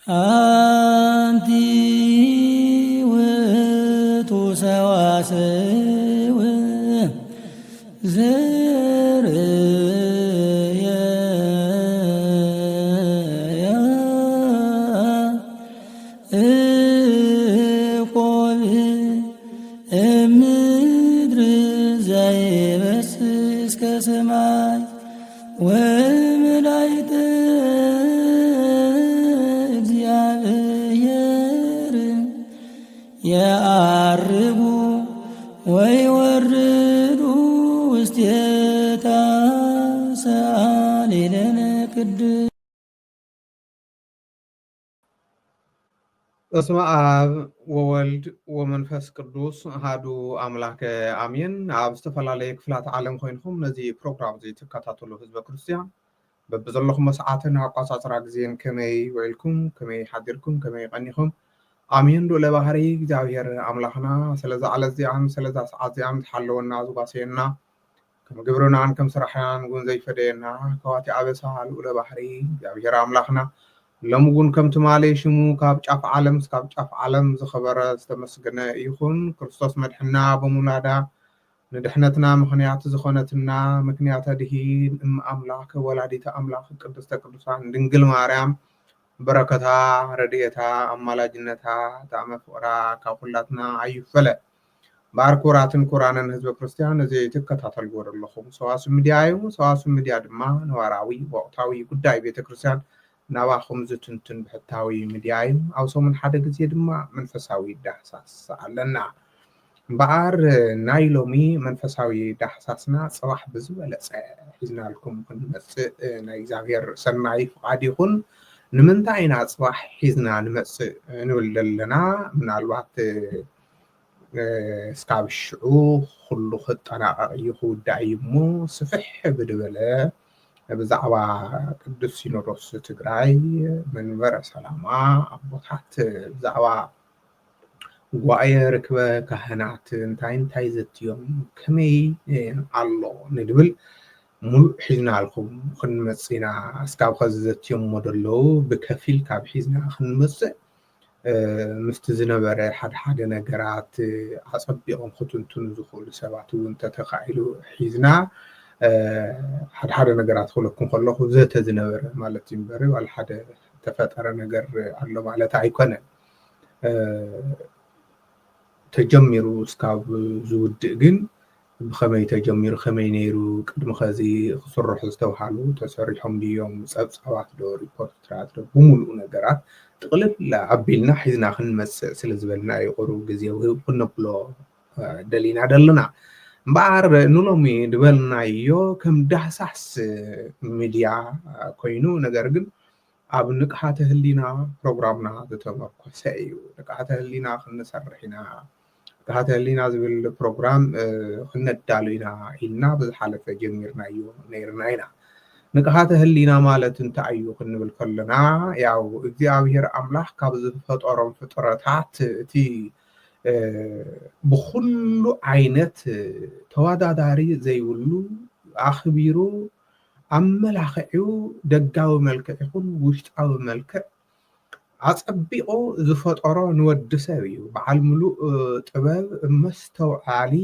አንቲ ውእቱ ሰዋስው ዘርእያ ያዕቆብ እምድር ዘይበስ እስከ ሰማይ ወመላእክተ እግዚአብሔር የዐርጉ ወይወርዱ ውስቴታ። ሰአሊ ለነ ቅድስት። በስመ አብ ወወልድ ወመንፈስ ቅዱስ አሐዱ አምላክ አሜን። ኣብ ዝተፈላለየ ክፍላት ዓለም ኮይንኩም ነዚ ፕሮግራም እዚ ትከታተሉ ህዝበ ክርስቲያን፣ በብዘለኹም ሰዓትን ኣቋጻጽራ ግዜን ከመይ ውዒልኩም? ከመይ ሓዲርኩም? ከመይ ቀኒኹም? ኣሜን። ልዑለ ባህሪ እግዚኣብሔር ኣምላኽና ስለዛ ዕለት እዚኣን ስለዛ ሰዓት እዚኣን ዝሓለወና ዝጓሰየና፣ ከም ግብርናን ከም ስራሕናን እውን ዘይፈደየና ከዋቲ ኣበሳ ልዑለ ባህሪ እግዚኣብሔር ኣምላኽና ሎሚ እውን ከም ትማሊ ሽሙ ካብ ጫፍ ዓለም እስካብ ጫፍ ዓለም ዝኸበረ ዝተመስገነ ይኹን። ክርስቶስ መድሕና ብምውላዳ ንድሕነትና ምኽንያት ዝኾነትና ምክንያተ ድሂን እም ኣምላኽ ወላዲተ ኣምላኽ ቅድስተ ቅዱሳን ድንግል ማርያም በረከታ፣ ረድኤታ፣ ኣማላጅነታ፣ ጣዕመ ፍቕራ ካብ ኩላትና ኣይፈለ። እምበኣር ክቡራትን ክቡራንን ህዝበ ክርስቲያን፣ እዚ ትከታተልዎ ዘለኹም ሰዋስው ሚድያ እዩ። ሰዋስው ሚድያ ድማ ነባራዊ ወቕታዊ ጉዳይ ቤተ ክርስቲያን ናባኹም ዝትንትን ብሕታዊ ሚድያ እዩ። ኣብ ሰሙን ሓደ ግዜ ድማ መንፈሳዊ ዳህሳስ ኣለና። እምበኣር ናይ ሎሚ መንፈሳዊ ዳህሳስና ጽባሕ ብዝበለጸ ሒዝናልኩም ክንመጽእ ናይ እግዚኣብሔር ሰናይ ፍቓድ ይኹን። ንምንታይ ኢና ጽባሕ ሒዝና ንመጽእ ንብል ዘለና? ምናልባት እስካብ ሽዑ ኩሉ ክጠናቐቕ እዩ ክውዳእ እዩ እሞ ስፍሕ ብድበለ ብዛዕባ ቅዱስ ሲኖዶስ ትግራይ መንበረ ሰላማ ኣቦታት ብዛዕባ ጉባኤ ርክበ ካህናት እንታይ እንታይ ዘትዮም ከመይ ኣሎ ንድብል ሙሉእ ሒዝናልኩም ክንመጽእ ኢና። እስካብ ኸዚ ዘትዮሞ ደለዉ ብከፊል ካብ ሒዝና ክንመጽእ ምስቲ ዝነበረ ሓደ ሓደ ነገራት ኣጸቢቖም ክትንትኑ ዝኽእሉ ሰባት እውን ተተኻኢሉ ሒዝና ሓደ ሓደ ነገራት ክብለኩም ከለኹ ዘተ ዝነበረ ማለት እዩ እምበር ዋላ ሓደ ተፈጠረ ነገር ኣሎ ማለት ኣይኮነን። ተጀሚሩ እስካብ ዝውድእ ግን ብኸመይ ተጀሚሩ፣ ከመይ ነይሩ፣ ቅድሚ ኸዚ ክስርሑ ዝተብሃሉ ተሰሪሖም ድዮም፣ ጸብጻባት ዶ፣ ሪፖርትራት ዶ፣ ብምሉኡ ነገራት ጥቕልል ኣቢልና ሒዝና ክንመጽእ ስለ ዝበልና እዩ ቁሩብ ግዜ ውህብ ክነብሎ ደሊና ደለና። እምበኣር ንሎሚ ዝበልናዮ ከም ዳህሳስ ሚድያ ኮይኑ፣ ነገር ግን ኣብ ንቅሓተ ህሊና ፕሮግራምና ዝተመርኮሰ እዩ። ንቅሓተ ህሊና ክንሰርሕ ኢና። ንቅሓተ ህሊና ዝብል ፕሮግራም ክነዳሉ ኢና ኢልና ብዝሓለፈ ጀሚርናዮ ነይርና ኢና። ንቅሓተ ህሊና ማለት እንታይ እዩ ክንብል ከለና፣ ያው እግዚኣብሔር ኣምላኽ ካብ ዝፈጠሮም ፍጥረታት እቲ ብኩሉ ዓይነት ተወዳዳሪ ዘይብሉ ኣኽቢሩ ኣመላኺዑ ደጋዊ መልክዕ ይኹን ውሽጣዊ መልክዕ ኣጸቢቑ ዝፈጠሮ ንወዲ ሰብ እዩ። በዓል ምሉእ ጥበብ መስተውዓሊ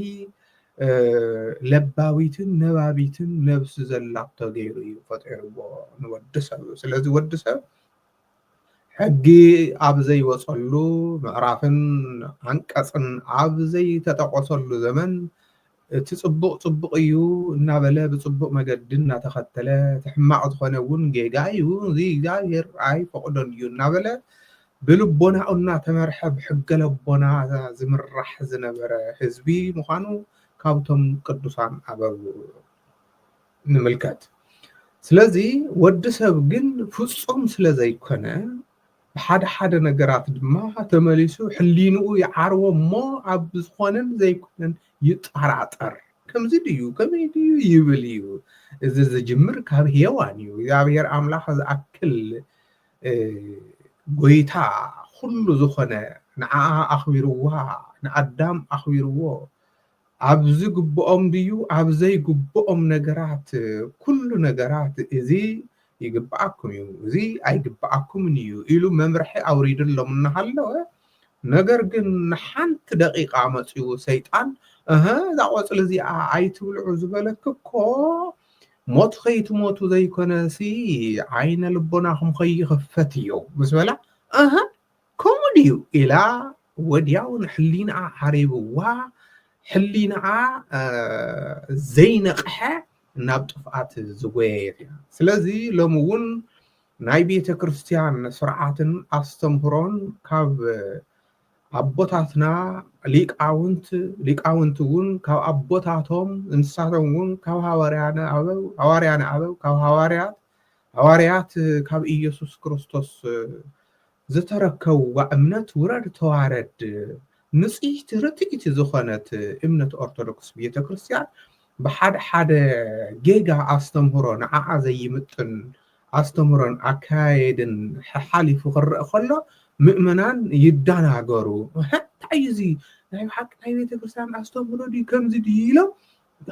ለባዊትን ነባቢትን ነብሲ ዘላቶ ገይሩ እዩ ፈጢርዎ ንወዲ ሰብ። ስለዚ ወዲ ሰብ ሕጊ ኣብ ዘይወጸሉ ምዕራፍን ዓንቀጽን ኣብ ዘይተጠቐሰሉ ዘመን እቲ ጽቡቕ ጽቡቕ እዩ እናበለ ብጽቡቕ መገዲ እናተኸተለ እቲ ሕማቕ ዝኾነ እውን ጌጋ እዩ፣ እዚ እግዚኣብሔር ኣይፈቕዶን እዩ እናበለ ብልቦናኡ እናተመርሐ ብሕገ ለቦና ዝምራሕ ዝነበረ ህዝቢ ምዃኑ ካብቶም ቅዱሳን ኣበው ንምልከት። ስለዚ ወዲ ሰብ ግን ፍጹም ስለ ዘይኮነ ብሓደ ሓደ ነገራት ድማ ተመሊሱ ሕሊንኡ ይዓርቦ እሞ ኣብ ዝኾነን ዘይኮነን ይጠራጠር። ከምዚ ድዩ ከመይ ድዩ ይብል እዩ። እዚ ዝጅምር ካብ ሄዋን እዩ። እግዚኣብሔር ኣምላኽ ዝኣክል ጎይታ ኩሉ ዝኾነ ንዓኣ ኣኽቢርዋ፣ ንኣዳም ኣኽቢርዎ፣ ኣብ ዝግብኦም ድዩ ኣብ ዘይግብኦም ነገራት ኩሉ ነገራት እዚ ይግብኣኩም እዩ፣ እዚ ኣይግብኣኩምን እዩ ኢሉ መምርሒ ኣውሪድሎም እናሃለወ፣ ነገር ግን ንሓንቲ ደቂቃ መፂኡ ሰይጣን፣ እህ፣ እዛ ቆፅሊ እዚኣ ኣይትብልዑ ዝበለክ እኮ ሞት ከይትሞቱ ዘይኮነሲ ዓይነ ልቦናኹም ከይኽፈት እዩ ምስ በላ፣ እህ፣ ከምኡ ድዩ ኢላ ወዲያው ንሕሊናኣ ዓሪብዋ፣ ሕሊናኣ ዘይነቕሐ ናብ ጥፍኣት ዝጎየየት እያ። ስለዚ ሎሚ እውን ናይ ቤተ ክርስቲያን ስርዓትን ኣስተምህሮን ካብ ኣቦታትና ሊቃውንት፣ ሊቃውንት እውን ካብ ኣቦታቶም፣ ንሳቶም እውን ካብ ሃዋርያነ ኣበው፣ ሃዋርያነ ኣበው ካብ ሃዋርያት፣ ሃዋርያት ካብ ኢየሱስ ክርስቶስ ዝተረከብዋ እምነት ውረድ ተዋረድ ንጽሕቲ ርትዕቲ ዝኾነት እምነት ኦርቶዶክስ ቤተ ክርስቲያን ብሓደ ሓደ ጌጋ ኣስተምህሮ ንዓኣ ዘይምጥን ኣስተምህሮን ኣካየድን ሓሓሊፉ ክረአ ከሎ ምእመናን ይዳናገሩ። እንታይ እዚ ናይ ብሓቂ ናይ ቤተ ክርስቲያን ኣስተምህሮ ድዩ ከምዚ ድዩ ኢሎም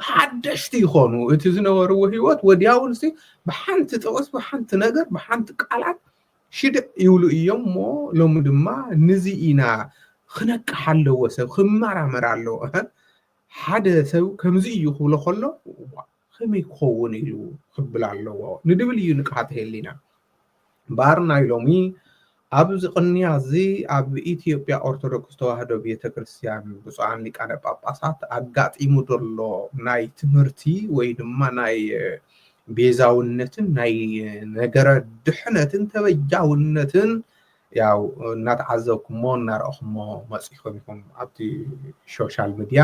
ሓደሽቲ ይኾኑ። እቲ ዝነበርዎ ህይወት ወዲያውንሲ ብሓንቲ ጥቕስ፣ ብሓንቲ ነገር፣ ብሓንቲ ቃላት ሽድዕ ይብሉ እዮም እሞ ሎሚ ድማ ንዚ ኢና ክነቅሕ ኣለዎ፣ ሰብ ክመራመር ኣለዎ። እህ፣ ሓደ ሰብ ከምዚ እዩ ክብሎ ከሎ ዋ፣ ከመይ ክኸውን ኢሉ ክብል ኣለዎ ንድብል እዩ ንቅሓት ህሊና። እምበኣር ናይ ሎሚ ኣብዚ ቅንያ እዚ ኣብ ኢትዮጵያ ኦርቶዶክስ ተዋህዶ ቤተ ክርስቲያን ብፁዓን ሊቃነ ጳጳሳት ኣጋጢሙ ዘሎ ናይ ትምህርቲ ወይ ድማ ናይ ቤዛውነትን ናይ ነገረ ድሕነትን ተበጃውነትን ያው እናተዓዘብኩሞ እናረእኹሞ መፂኹም ኢኹም ኣብቲ ሶሻል ሚድያ።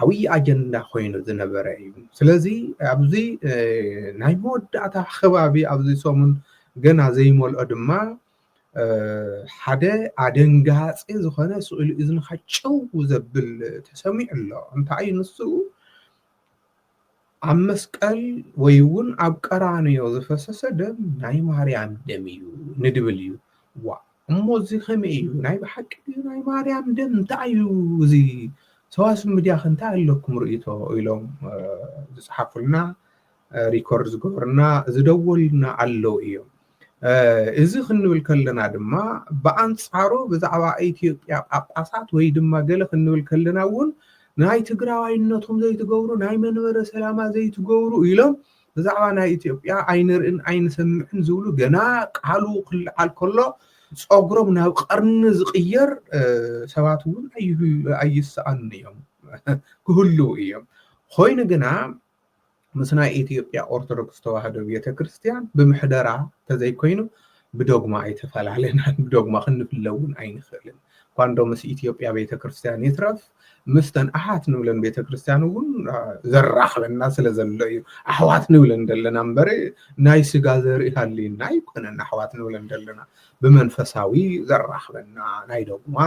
ዓብዪ ኣጀንዳ ኮይኑ ዝነበረ እዩ። ስለዚ ኣብዚ ናይ መወዳእታ ከባቢ ኣብዚ ሰሙን ገና ዘይመልኦ ድማ ሓደ ኣደንጋፂ ዝኾነ ስእሊ እዝንኻ ጭው ዘብል ተሰሚዑ ኣሎ። እንታይ እዩ ንሱ? ኣብ መስቀል ወይ እውን ኣብ ቀራንዮ ዝፈሰሰ ደም ናይ ማርያም ደም እዩ ንድብል እዩ። ዋ እሞ እዚ ከመይ እዩ? ናይ ብሓቂ ድዩ ናይ ማርያም ደም? እንታይ እዩ እዚ? ሰዋስው ሚድያ ከ እንታይ ኣለኩም ርእይቶ? ኢሎም ዝፀሓፉልና፣ ሪኮርድ ዝገበሩና፣ ዝደወሉልና ኣለዉ እዮም። እዚ ክንብል ከለና ድማ ብኣንፃሩ ብዛዕባ ኢትዮጵያ ጳጳሳት ወይ ድማ ገለ ክንብል ከለና እውን ናይ ትግራዋይነቶም ዘይትገብሩ፣ ናይ መንበረ ሰላማ ዘይትገብሩ ኢሎም ብዛዕባ ናይ ኢትዮጵያ ኣይንርእን ኣይንሰምዕን ዝብሉ ገና ቃሉ ክልዓል ከሎ ፀጉሮም ናብ ቀርኒ ዝቕየር ሰባት እውን ኣይስኣኑን እዮም፣ ክህልዉ እዮም። ኮይኑ ግና ምስ ናይ ኢትዮጵያ ኦርቶዶክስ ተዋህዶ ቤተክርስትያን ብምሕደራ ተዘይኮይኑ ብዶግማ ኣይተፈላለናን፣ ብዶግማ ክንፍለ እውን ኣይንኽእልን። እኳ እንዶ ምስ ኢትዮጵያ ቤተክርስትያን ይትረፍ ምስተን ኣሓት ንብለን ቤተክርስትያን እውን ዘራኽበና ስለ ዘሎ እዩ ኣሕዋት ንብለን ዘለና እምበር ናይ ስጋ ዘርኢ ሃልዩና ኣይኮነን ኣሕዋት ንብለን ዘለና። ብመንፈሳዊ ዘራኽበና ናይ ዶግማ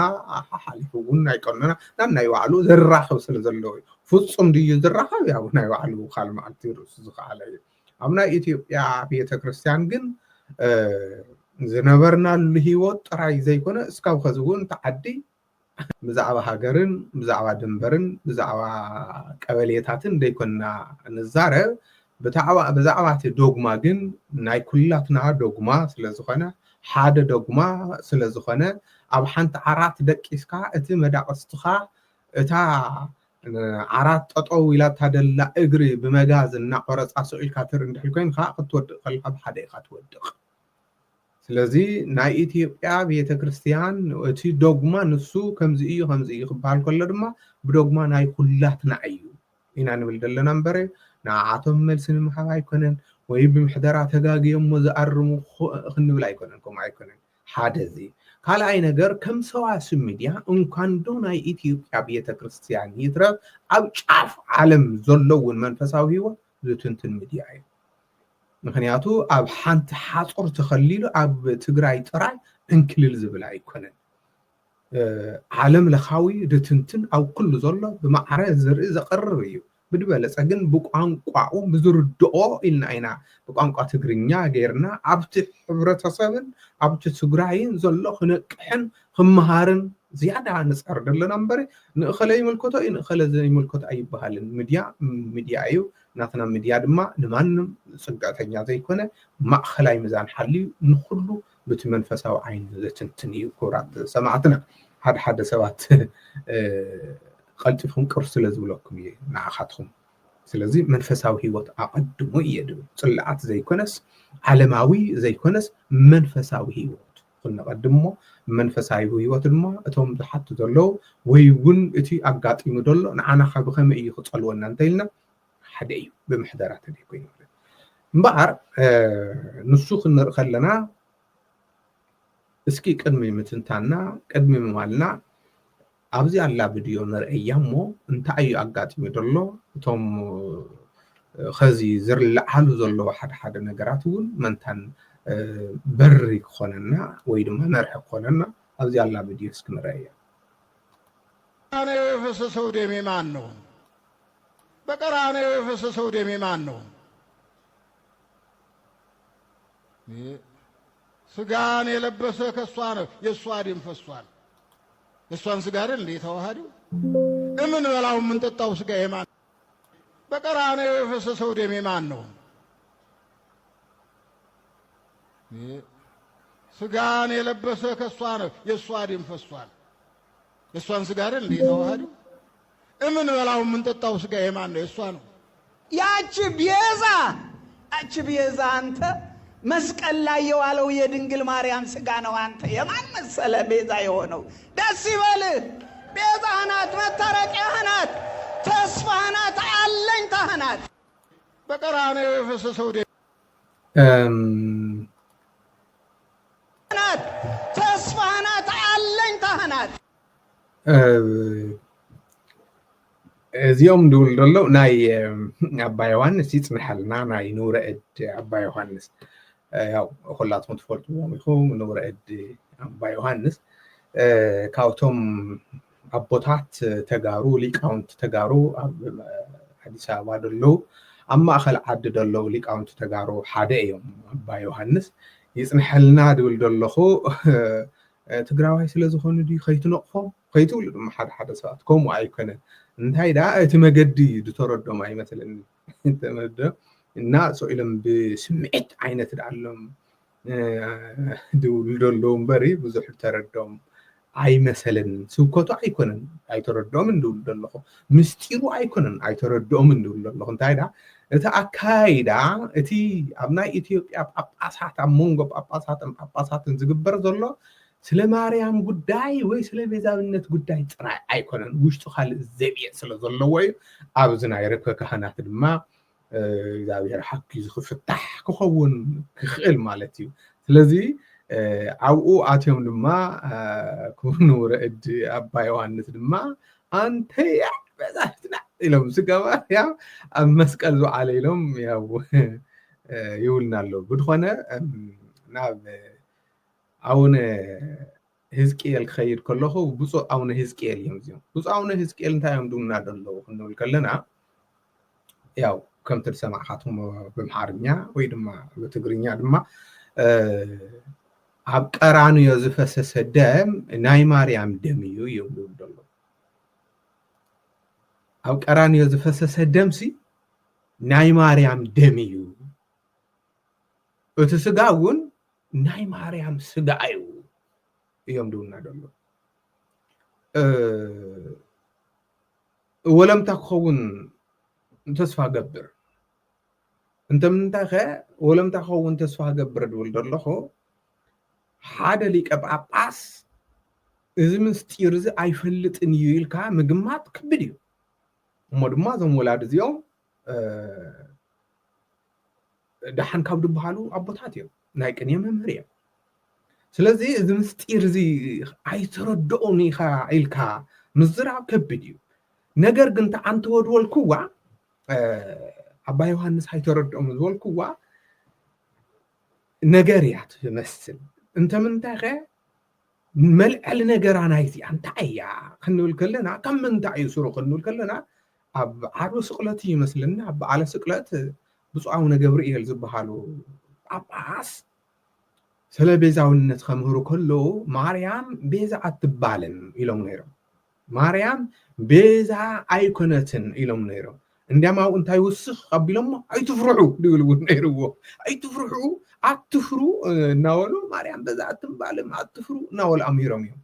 ሓሓሊፉ እውን ናይ ቀኖና ናብ ናይ ባዕሉ ዘራኽብ ስለ ዘለዎ እዩ። ፍጹም ድዩ ዝራኸብ? ያው ናይ ባዕሉ ካልእ መዓልቲ ርእሱ ዝኸኣለ እዩ። ኣብ ናይ ኢትዮጵያ ቤተክርስትያን ግን ዝነበርናሉ ህይወት ጥራይ ዘይኮነ እስካብ ኸዚ እውን እቲ ዓዲ ብዛዕባ ሃገርን ብዛዕባ ድንበርን ብዛዕባ ቀበሌታትን ዘይኮንና ንዛረብ። ብዛዕባ እቲ ዶግማ ግን ናይ ኩላትና ዶግማ ስለዝኾነ፣ ሓደ ዶግማ ስለዝኾነ፣ ኣብ ሓንቲ ዓራት ደቂስካ እቲ መዳቕስትኻ እታ ዓራት ጠጠው ኢላ እታ ደላ እግሪ ብመጋዝ እናቆረፃ ስቕ ኢልካ ትርኢ እንድሕር ኮይንካ ክትወድቕ ከለካ ብሓደ ኢኻ ትወድቕ። ስለዚ ናይ ኢትዮጵያ ቤተክርስትያን እቲ ዶግማ ንሱ ከምዚ እዩ ከምዚ እዩ ክበሃል ከሎ ድማ ብዶግማ ናይ ኩላትና እዩ ኢና ንብል ዘለና እምበር ንዓቶም መልሲ ንምሃብ ኣይኮነን ወይ ብምሕደራ ተጋግዮሞ ዝኣርሙ ክንብል ኣይኮነን። ከምኡ ኣይኮነን። ሓደ እዚ ካልኣይ ነገር ከም ሰዋስው ሚድያ እንኳን ዶ ናይ ኢትዮጵያ ቤተክርስትያን ይትረፍ ኣብ ጫፍ ዓለም ዘሎ እውን መንፈሳዊ ህይወት ዝትንትን ሚድያ እዩ። ምክንያቱ ኣብ ሓንቲ ሓፁር ተኸሊሉ ኣብ ትግራይ ጥራይ ዕንክልል ዝብል ኣይኮነን። ዓለም ለኻዊ ዝትንትን ኣብ ኩሉ ዘሎ ብማዕረ ዝርኢ ዘቕርብ እዩ። ብድበለፀ ግን ብቋንቋኡ ብዝርድኦ ኢልና ኢና ብቋንቋ ትግርኛ ገይርና ኣብቲ ሕብረተሰብን ኣብቲ ትግራይን ዘሎ ክነቅሕን ክመሃርን ዝያዳ ንፀር ዘለና እምበር ንእኸለ ይምልከቶ እዩ ንእኸለ ዘይምልከቶ ኣይበሃልን። ሚድያ ሚድያ እዩ። ናትና ሚድያ ድማ ንማንም ፅግዕተኛ ዘይኮነ ማእኸላይ ሚዛን ሓልዩ ንኩሉ ብቲ መንፈሳዊ ዓይኒ ዘትንትን እዩ። ክቡራት ሰማዕትና፣ ሓደ ሓደ ሰባት ቀልጢፍኩም ቅር ስለ ዝብለኩም እየ ንዓኻትኩም። ስለዚ መንፈሳዊ ህይወት ኣቐድሙ እየ ድብል። ፅላኣት ዘይኮነስ ዓለማዊ ዘይኮነስ መንፈሳዊ ህይወት ክነቐድም እሞ መንፈሳዊ ህይወት ድማ እቶም ዝሓቱ ዘለዉ ወይ እውን እቲ ኣጋጢሙ ዘሎ ንዓና ከ ብኸመይ እዩ ክፀልወና እንተኢልና ሓደ እዩ ብምሕደራ ተደይኮይኑ እምበኣር ንሱ ክንርኢ ከለና እስኪ ቅድሚ ምትንታና ቅድሚ ምባልና ኣብዚ ኣላ ቪድዮ ንርእያ እሞ እንታይ እዩ ኣጋጢሙ ዘሎ እቶም ኸዚ ዝርልዓሉ ዘለዎ ሓደ ሓደ ነገራት እውን መንታን በሪ ክኾነና ወይ ድማ መርሒ ክኾነና ኣብዚ ኣላ ቪድዮ እስኪ ንርእያ። በቀራንዮ የፈሰሰው ደም የማን ነው? በቀራንዮ የፈሰሰው ደም የማን ነው? ስጋን የለበሰ ከሷ ነው፣ የእሷ ደም ፈሷል። የእሷን ስጋ አይደል እንዴ የተዋሃደው? እምን በላው የምንጠጣው ስጋ የማን? በቀራንዮ የፈሰሰው ደም የማን ነው? ስጋን የለበሰ ከሷ ነው፣ የእሷ ደም ፈሷል። የእሷን ስጋ አይደል እንዴ የተዋሃደው? እምን በላው የምንጠጣው ስጋ የማን ነው? የእሷ ነው። ያቺ ቤዛ፣ ያቺ ቤዛ አንተ መስቀል ላይ የዋለው የድንግል ማርያም ስጋ ነው። አንተ የማን መሰለ ቤዛ የሆነው? ደስ ይበልህ። ቤዛህ ናት፣ መታረቂያህ ናት፣ ተስፋህ ናት፣ አለኝታህ ናት። በቀራንዮ የፈሰሰው ደም እም፣ ናት፣ ተስፋህ ናት፣ አለኝታህ ናት። እ፣ እዚኦም ድብል ደሎ ናይ እም፣ ኣባ ዮሃንስ ይጽንሐልና፣ ናይ ንውረ እድ ኣባ ዮሃንስ። እ፣ ያው ኩላትኩም ትፈልጥዎም ኢኹም። ንውረ እድ ኣባ ዮሃንስ እ፣ ካብቶም ኣቦታት ተጋሩ፣ ሊቃውንቲ ተጋሩ ኣብ ኣዲስ ኣበባ ደለዉ፣ ኣብ ማእኸል ዓዲ ደለዉ ሊቃውንቲ ተጋሩ ሓደ እዮም ኣባ ዮሃንስ። ይጽንሐልና ድብል ደለኹ። እ፣ ትግራዋይ ስለ ዝኾኑ ድዩ ከይትነቕፎም ከይትብሉ ድማ ሓደ ሓደ ሰባት ከምኡ ኣይኮነን። እንታይ ደኣ እቲ መገዲ ዝተረዶም ኣይመስለኒ። ተመዶ እና ሰው ኢሎም ብስምዒት ዓይነት ደኣሎም እ፣ ድብሉ ደለዉ እምበሪ ብዙሕ ተረዶም ኣይመሰለንን። ስብከቱ ኣይኮነን ኣይተረድኦምን ድብሉ ደለኹ። ምስጢሩ ኣይኮነን ኣይተረድኦምን ድብሉ ደለኹ። እንታይ ደኣ እቲ ኣካይዳ እቲ ኣብ ናይ ኢትዮጵያ ጳጳሳት ኣብ መንጎ ጳጳሳትን ጳጳሳትን ዝግበር ዘሎ ስለ ማርያም ጉዳይ ወይ ስለ ቤዛዊነት ጉዳይ ጥራይ ኣይኮነን። ውሽጡ ካልእ ዘብየ ስለ ዘለዎ እዩ። ኣብዚ ናይ ርክበ ካህናት ድማ እግዚኣብሔር ሓጊዙ ክፍታሕ ክኸውን ክኽእል ማለት እዩ። ስለዚ ኣብኡ ኣትዮም ድማ ክቡር ንውረ እድ ኣባ ዮሃንስ ድማ ኣንተያ በዛትና ኢሎም ስጋ ማርያም ኣብ መስቀል ዝወዓለ ኢሎም ያው ይውልና ኣለዉ። ብድኾነ ናብ ኣቡነ ህዝቅኤል ክኸይድ ከለኹ ብፁዕ ኣቡነ ህዝቅኤል እዮም እዚኦም። ብፁዕ ኣቡነ ህዝቅኤል እንታይ እዮም ድምና ዘለዉ ክንብል ከለና ያው ከምቲ ዝሰማዕኻትሞ ብምሓርኛ ወይ ድማ ብትግርኛ ድማ ኣብ ቀራንዮ ዝፈሰሰ ደም ናይ ማርያም ደም እዩ እዮም ዝብሉ ዘለዉ። ኣብ ቀራንዮ ዝፈሰሰ ደምሲ ናይ ማርያም ደም እዩ። እቲ ስጋ እውን ናይ ማርያም ስጋ እዩ እዮም ድውና ደሎ። ወለምታ ክኸውን ተስፋ ገብር። እንተ ምንታይ ከ ወለምታ ክኸውን ተስፋ ገብር ድብል ደለኹ ሓደ ሊቀ ጳጳስ እዚ ምስጢር እዚ ኣይፈልጥን እዩ ኢልካ ምግማት ክብድ እዩ። እሞ ድማ እዞም ወላዲ እዚኦም ደሓን ካብ ዝበሃሉ ኣቦታት እዮም፣ ናይ ቅኔ መምህር እዮም። ስለዚ እዚ ምስጢር እዚ ኣይተረድኦን ኢኻ ኢልካ ምዝራብ ከቢድ እዩ። ነገር ግን ተዓንተወ ድወልክዋ ኣባ ዮሃንስ ኣይተረድኦም ዝበልክዋ ነገር እያ ትመስል። እንተ ምንታይ ከ መልዕሊ ነገራ ናይዚኣ እንታይ እያ ክንብል ከለና ካብ ምንታይ እዩ ስሩ ክንብል ከለና ኣብ ዓርቢ ስቕለት እዩ ይመስለኒ። ኣብ በዓለ ስቅለት ብፁዕ ኣቡነ ገብርኤል ዝበሃሉ ጳጳስ ስለ ቤዛውነት ከምህሩ ከለዉ ማርያም ቤዛ ኣትባልን ኢሎም ነይሮም። ማርያም ቤዛ ኣይኮነትን ኢሎም ነይሮም። እንዲያም ኣብኡ እንታይ ውስኽ ኣቢሎሞ ኣይትፍርሑ ድብል እውን ነይርዎ። ኣይትፍርሑ፣ ኣትፍሩ እናበሉ ማርያም በዛ ኣትንባልም ኣትፍሩ እናበሉ ኣምሂሮም እዮም።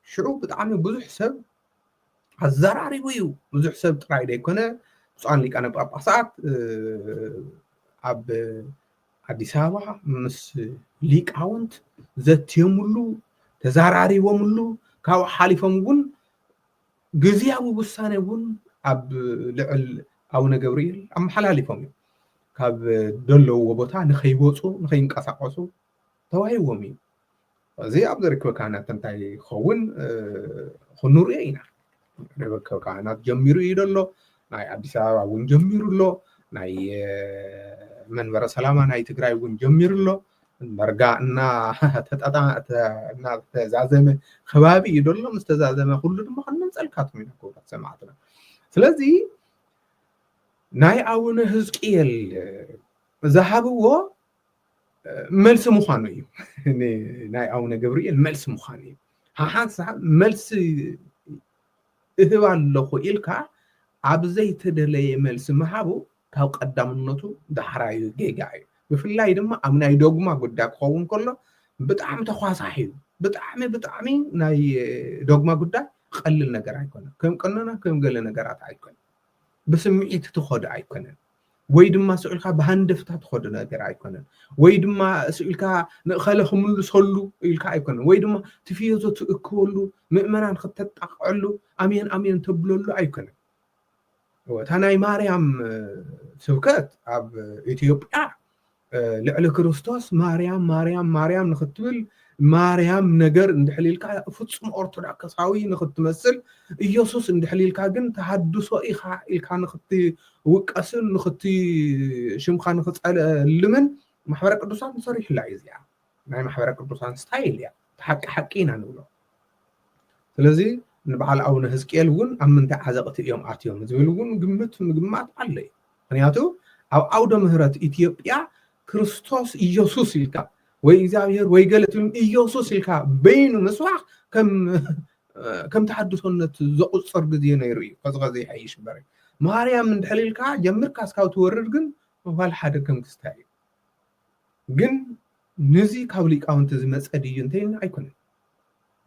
ሽዑ ብጣዕሚ ብዙሕ ሰብ ኣዘራሪቡ እዩ። ብዙሕ ሰብ ጥራይ ዘይኮነ ብፁዓን ሊቃነ ጳጳሳት ኣብ ኣዲስ ኣበባ ምስ ሊቃውንት ዘትየምሉ፣ ተዘራሪቦምሉ፣ ካብኡ ሓሊፎም እውን ግዝያዊ ውሳነ እውን ኣብ ልዕል ኣቡነ ገብርኤል ኣመሓላሊፎም እዮም። ካብ ዘለውዎ ቦታ ንኸይወፁ ንኸይንቀሳቀሱ ተዋሂዎም እዩ። እዚ ኣብ ዘርክበ ካህናት እንታይ ይኸውን ክንሪኦ ኢና። ርክበ ካህናት ጀሚሩ እዩ ዘሎ። ናይ ኣዲስ ኣበባ እውን ጀሚሩ ኣሎ። ናይ መንበረ ሰላማ ናይ ትግራይ እውን ጀሚሩ ኣሎ። መርጋ እናተዛዘመ ከባቢ እዩ ዘሎ። ምስ ተዛዘመ ኩሉ ድማ ክንመንፀልካትኩም ኢና ክቡራት ሰማዕትና። ስለዚ ናይ ኣቡነ ህዝቅኤል ዝሃብዎ መልሲ ምዃኑ እዩ። ናይ ኣቡነ ገብርኤል መልሲ ምዃኑ እዩ። ሓሓንሳብ መልሲ እህብ ኣለኹ ኢልካ ኣብ ዘይተደለየ መልሲ ምሃቡ ካብ ቀዳምነቱ ዳሕራዩ ጌጋ እዩ። ብፍላይ ድማ ኣብ ናይ ዶግማ ጉዳይ ክኸውን ከሎ ብጣዕሚ ተኳሳሒ እዩ። ብጣዕሚ ብጣዕሚ ናይ ዶግማ ጉዳይ ቀልል ነገር ኣይኮነን። ከም ቀኖና ከም ገለ ነገራት ኣይኮነን። ብስምዒት ትኸዶ ኣይኮነን። ወይ ድማ ስኢልካ ብሃንደፍታ ትኸዶ ነገር ኣይኮነን። ወይ ድማ ስኢልካ ንእኸለ ክምልሰሉ ኢልካ ኣይኮነን። ወይ ድማ ትፍዮዞ ትእክበሉ ምእመናን ክተጣቕዐሉ ኣሜን ኣሜን ተብለሉ ኣይኮነን። እታ ናይ ማርያም ስብከት ኣብ ኢትዮጵያ ልዕሊ ክርስቶስ ማርያም ማርያም ማርያም ንክትብል ማርያም ነገር እንድሕሊልካ ፍጹም ኦርቶዶክሳዊ ንክትመስል ኢየሱስ እንድሕሊልካ ግን ተሃድሶ ኢኻ ኢልካ ንክትውቀስን ንክት ሽምካ ንክጸልምን ማሕበረ ቅዱሳን ሰሪሕላ እዩ። እዚኣ ናይ ማሕበረ ቅዱሳን ስታይል እያ። ሓቂ ሓቂ ኢና ንብሎ። ስለዚ ንበዓል ኣቡነ ህዝቅኤል እውን ኣብ ምንታይ ዓዘቕቲ እዮም ኣትዮም ዝብል እውን ግምት ምግማት ኣሎ እዩ። ምክንያቱ ኣብ ዓውደ ምህረት ኢትዮጵያ ክርስቶስ ኢየሱስ ኢልካ ወይ እግዚኣብሔር ወይ ገለ ትብል ኢየሱስ ኢልካ በይኑ ምስባኽ ከም ከም ተሓድሶነት ዘቑፅር ግዜ ነይሩ እዩ። ከዚ ከዚ ይሓይሽ እምበር ማርያም እንድሕር ኢልካ ጀምርካ እስካብ ትወርድ ግን ዋላ ሓደ ከም ክስታይ እዩ። ግን ነዚ ካብ ሊቃውንቲ ዝመፀ ድዩ እንተይልና ኣይኮነን።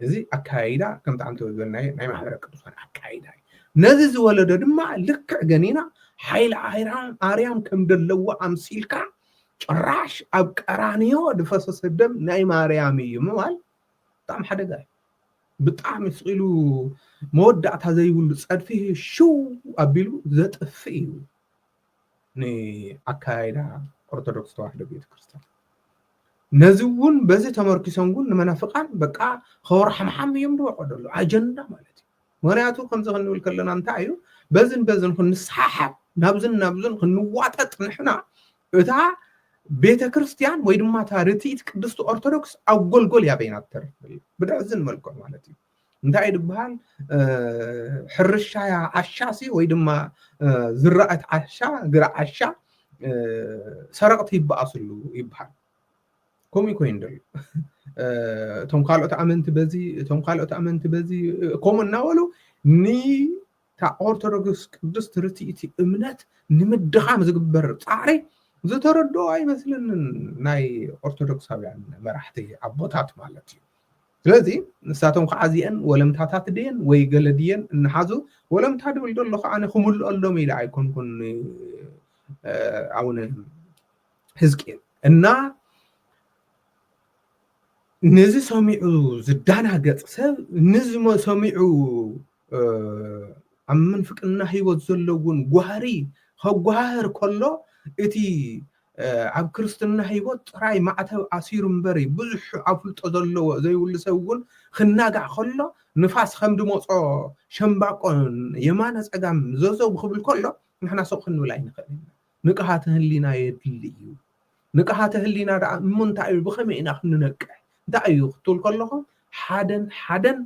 እዚ ኣካያይዳ ከምቲ ዓንተ ዝበልናዮ ናይ ማሕበረ ቅዱሳን ኣካያይዳ እዩ። ነዚ ዝወለዶ ድማ ልክዕ ገኒና ሓይሊ ኣርያም ኣርያም ከም ደለዎ ኣምሲልካ ጭራሽ ኣብ ቀራንዮ ዝፈሰሰ ደም ናይ ማርያም እዩ ምባል ብጣዕሚ ሓደጋ እዩ። ብጣዕሚ ስቕ ኢሉ መወዳእታ ዘይብሉ ፀድፊ ሽው ኣቢሉ ዘጥፍእ እዩ። ንኣካያይዳ ኦርቶዶክስ ተዋህዶ ቤተክርስትያን። ነዚ እውን በዚ ተመርኪሶም እውን ንመናፍቃን በቃ ከወርሓምሓም እዮም ዝወቆ ዘሎ ኣጀንዳ ማለት እዩ። ምክንያቱ ከምዚ ክንብል ከለና እንታይ እዩ በዝን በዝን ክንሰሓሓብ ናብዝን ናብዝን ክንዋጠጥ ንሕና እታ ቤተክርስትያን ወይ ድማ እታ ርትኢት ቅድስቲ ኦርቶዶክስ ኣብ ጎልጎል ያበይና ትተርፍ ብድሕዝን መልክዑ ማለት እዩ። እንታይ እዩ ዝበሃል? ሕርሻ ዓሻ ሲ ወይ ድማ ዝራእት ዓሻ ግራ ዓሻ ሰረቕቲ ይበኣስሉ ይበሃል። ከምኡ ኮይኑ ደሎ እቶም ካልኦት ኣመንቲ በዚ እቶም ካልኦት ኣመንቲ በዚ ከምኡ እናበሉ ንታ ኦርቶዶክስ ቅድስት ርትኢቲ እምነት ንምድኻም ዝግበር ፃዕሪ ዝተረድኦ ኣይመስለንን ናይ ኦርቶዶክሳውያን መራሕቲ ኣቦታት ማለት እዩ። ስለዚ ንሳቶም ከዓ እዚአን ወለምታታት ድየን ወይ ገለ ድየን እናሓዙ ወለምታ ድብል ዘሎ ከዓ ኣነ ክምልኦሎም ኢለ ኣይኮንኩን ኣቡነ ህዝቅኤል እና ነዚ ሰሚዑ ዝዳናገፅ ሰብ ነዚ ሰሚዑ ኣብ ምንፍቅና ህይወት ዘለውን ጓህሪ ከጓህር ከሎ እቲ ኣብ ክርስትና ህይወት ጥራይ ማዕተብ ኣሲሩ እምበሪ ብዙሕ ኣፍልጦ ዘለዎ ዘይብሉ ሰብ እውን ክናጋዕ ከሎ ንፋስ ከም ድመፆ ሸምባቆ የማነ ፀጋም ዘዘው ክብል ከሎ ንሕና ስቕ ክንብል ኣይንኽእል ኢና። ንቅሃተ ህሊና የድሊ እዩ። ንቅሃተ ህሊና ደኣ እሞ እንታይ እዩ? ብኸመይ ኢና ክንነቅሕ? እንታይ እዩ ክትብል ከለኹም ሓደን ሓደን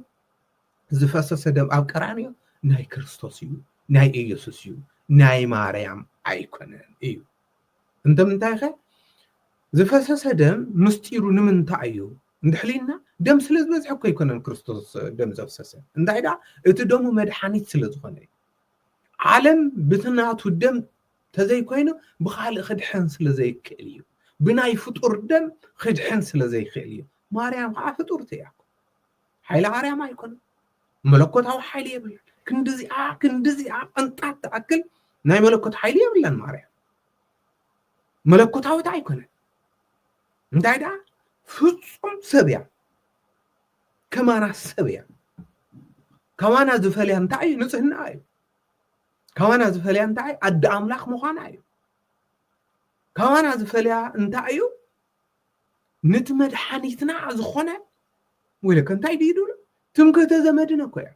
ዝፈሰሰ ደም ኣብ ቀራንዮ ናይ ክርስቶስ እዩ፣ ናይ ኢየሱስ እዩ፣ ናይ ማርያም ኣይኮነን እዩ። እንተ ምንታይ ኸ ዝፈሰሰ ደም ምስጢሩ ንምንታይ እዩ እንድሕሊና ደም ስለ ዝበዝሐ እኮ ኣይኮነን ክርስቶስ ደም ዘፍሰሰ እንታይ ደኣ እቲ ደሙ መድሓኒት ስለ ዝኾነ እዩ። ዓለም ብትናቱ ደም ተዘይኮይኑ ብኻልእ ክድሕን ስለ ዘይክእል እዩ። ብናይ ፍጡር ደም ክድሕን ስለ ዘይክእል እዩ። ማርያም ከዓ ፍጡርቲ እያ። ሓይሊ ኣርያም ኣይኮነ፣ መለኮታዊ ሓይሊ የብላን። ክንድዚኣ ክንድዚኣ ቅንጣት ትኣክል ናይ መለኮት ሓይሊ የብላን ማርያም። መለኮታዊት ኣይኮነ። እንታይ ደኣ ፍጹም ሰብ እያ። ከማና ሰብ እያ። ከማና ዝፈልያ እንታይ እዩ? ንጽህና እዩ። ከማና ዝፈልያ እንታይ? ኣደ ኣምላኽ ምዃና እዩ። ከማና ዝፈልያ እንታይ እዩ? ንቲ መድሓኒትና ዝኾነ ወይለ ከንታይ ድዩ ድብሎ ትምክህተ ዘመድን እኮ እያ።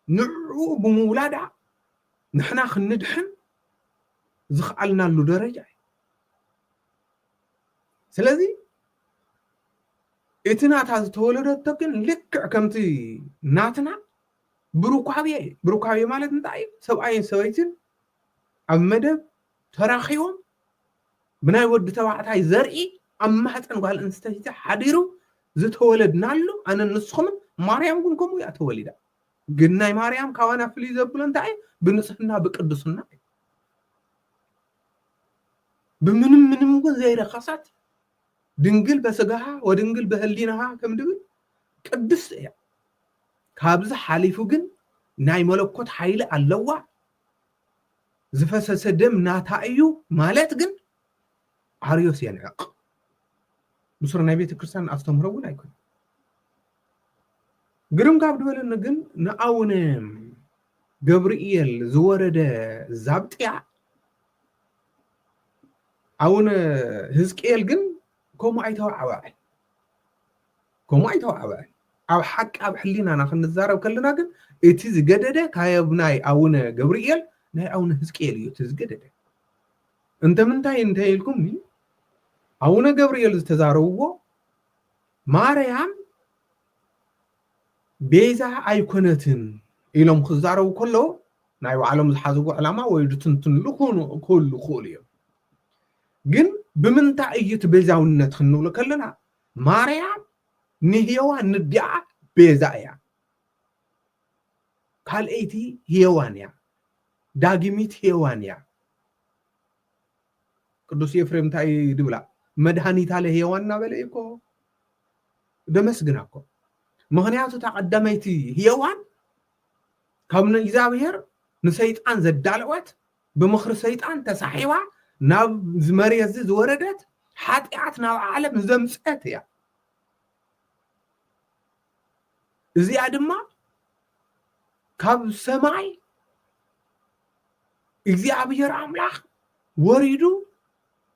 ንዕኡ ብምውላዳ ንሕና ክንድሕን ዝኽኣልናሉ ደረጃ እዩ። ስለዚ እቲ ናታ ዝተወለደቶ ግን ልክዕ ከምቲ ናትና ብሩካቤ፣ ብሩካቤ ማለት እንታይ እዩ? ሰብኣይን ሰበይትን ኣብ መደብ ተራኺቦም ብናይ ወዲ ተባዕታይ ዘርኢ ኣብ ማህፀን ጓል ኣንስተይቲ ሓዲሩ ዝተወለድናሉ ኣነ ንስኹምን ማርያም ግን ከምኡ እያ ተወሊዳ። ግን ናይ ማርያም ካባና ፍልይ ዘብሎ እንታይ እዩ? ብንጽህና ብቅድስና እዩ። ብምንም ምንም እውን ዘይረኸሰት ድንግል በስጋሃ ወድንግል በህሊናሃ ከም ድብል ቅድስት እያ። ካብዚ ሓሊፉ ግን ናይ መለኮት ሓይሊ ኣለዋ። ዝፈሰሰ ደም ናታ እዩ ማለት ግን ኣርዮስ የንዕቕ። ብሱር ናይ ቤተ ክርስቲያን ኣስተምህሮ እውን ኣይኮነ። ግርም ካብ ድበለኒ ግን ንኣቡነ ገብርኤል ዝወረደ ዛብጥያ ኣቡነ ህዝቅኤል ግን ከምኡ ኣይተዋዕወዐን። ከምኡ ኣይተዋዕወዐን። ኣብ ሓቂ ኣብ ሕሊናና ክንዛረብ ከለና ግን እቲ ዝገደደ ካብ ናይ ኣቡነ ገብርኤል ናይ ኣቡነ ህዝቅኤል እዩ እቲ ዝገደደ። እንተ ምንታይ እንተ ኢልኩምኒ ኣቡነ ገብርኤል ዝተዛረብዎ ማርያም ቤዛ ኣይኮነትን ኢሎም ክዛረቡ ከለዉ ናይ ባዕሎም ዝሓዝዎ ዕላማ ወይ ድትንትንሉ ክኾኑ ክህሉ ክኽእሉ እዮም። ግን ብምንታይ እዩ እቲ ቤዛውነት ክንብሎ ከለና ማርያም ንሄዋን ንዲኣ ቤዛ እያ። ካልኣይቲ ሄዋን እያ። ዳግሚት ሄዋን እያ። ቅዱስ ኤፍሬም እንታይ ድብላ መድሃኒታ ለሄዋን እናበለ እኮ ደመስግና እኮ። ምኽንያቱ እታ ቀዳመይቲ ሄዋን ካብ ንእግዚኣብሔር ንሰይጣን ዘዳለወት ብምኽሪ ሰይጣን ተሳሒባ ናብ መሬት እዚ ዝወረደት ሓጢኣት ናብ ዓለም ዘምፀት እያ። እዚኣ ድማ ካብ ሰማይ እግዚኣብሔር ኣምላኽ ወሪዱ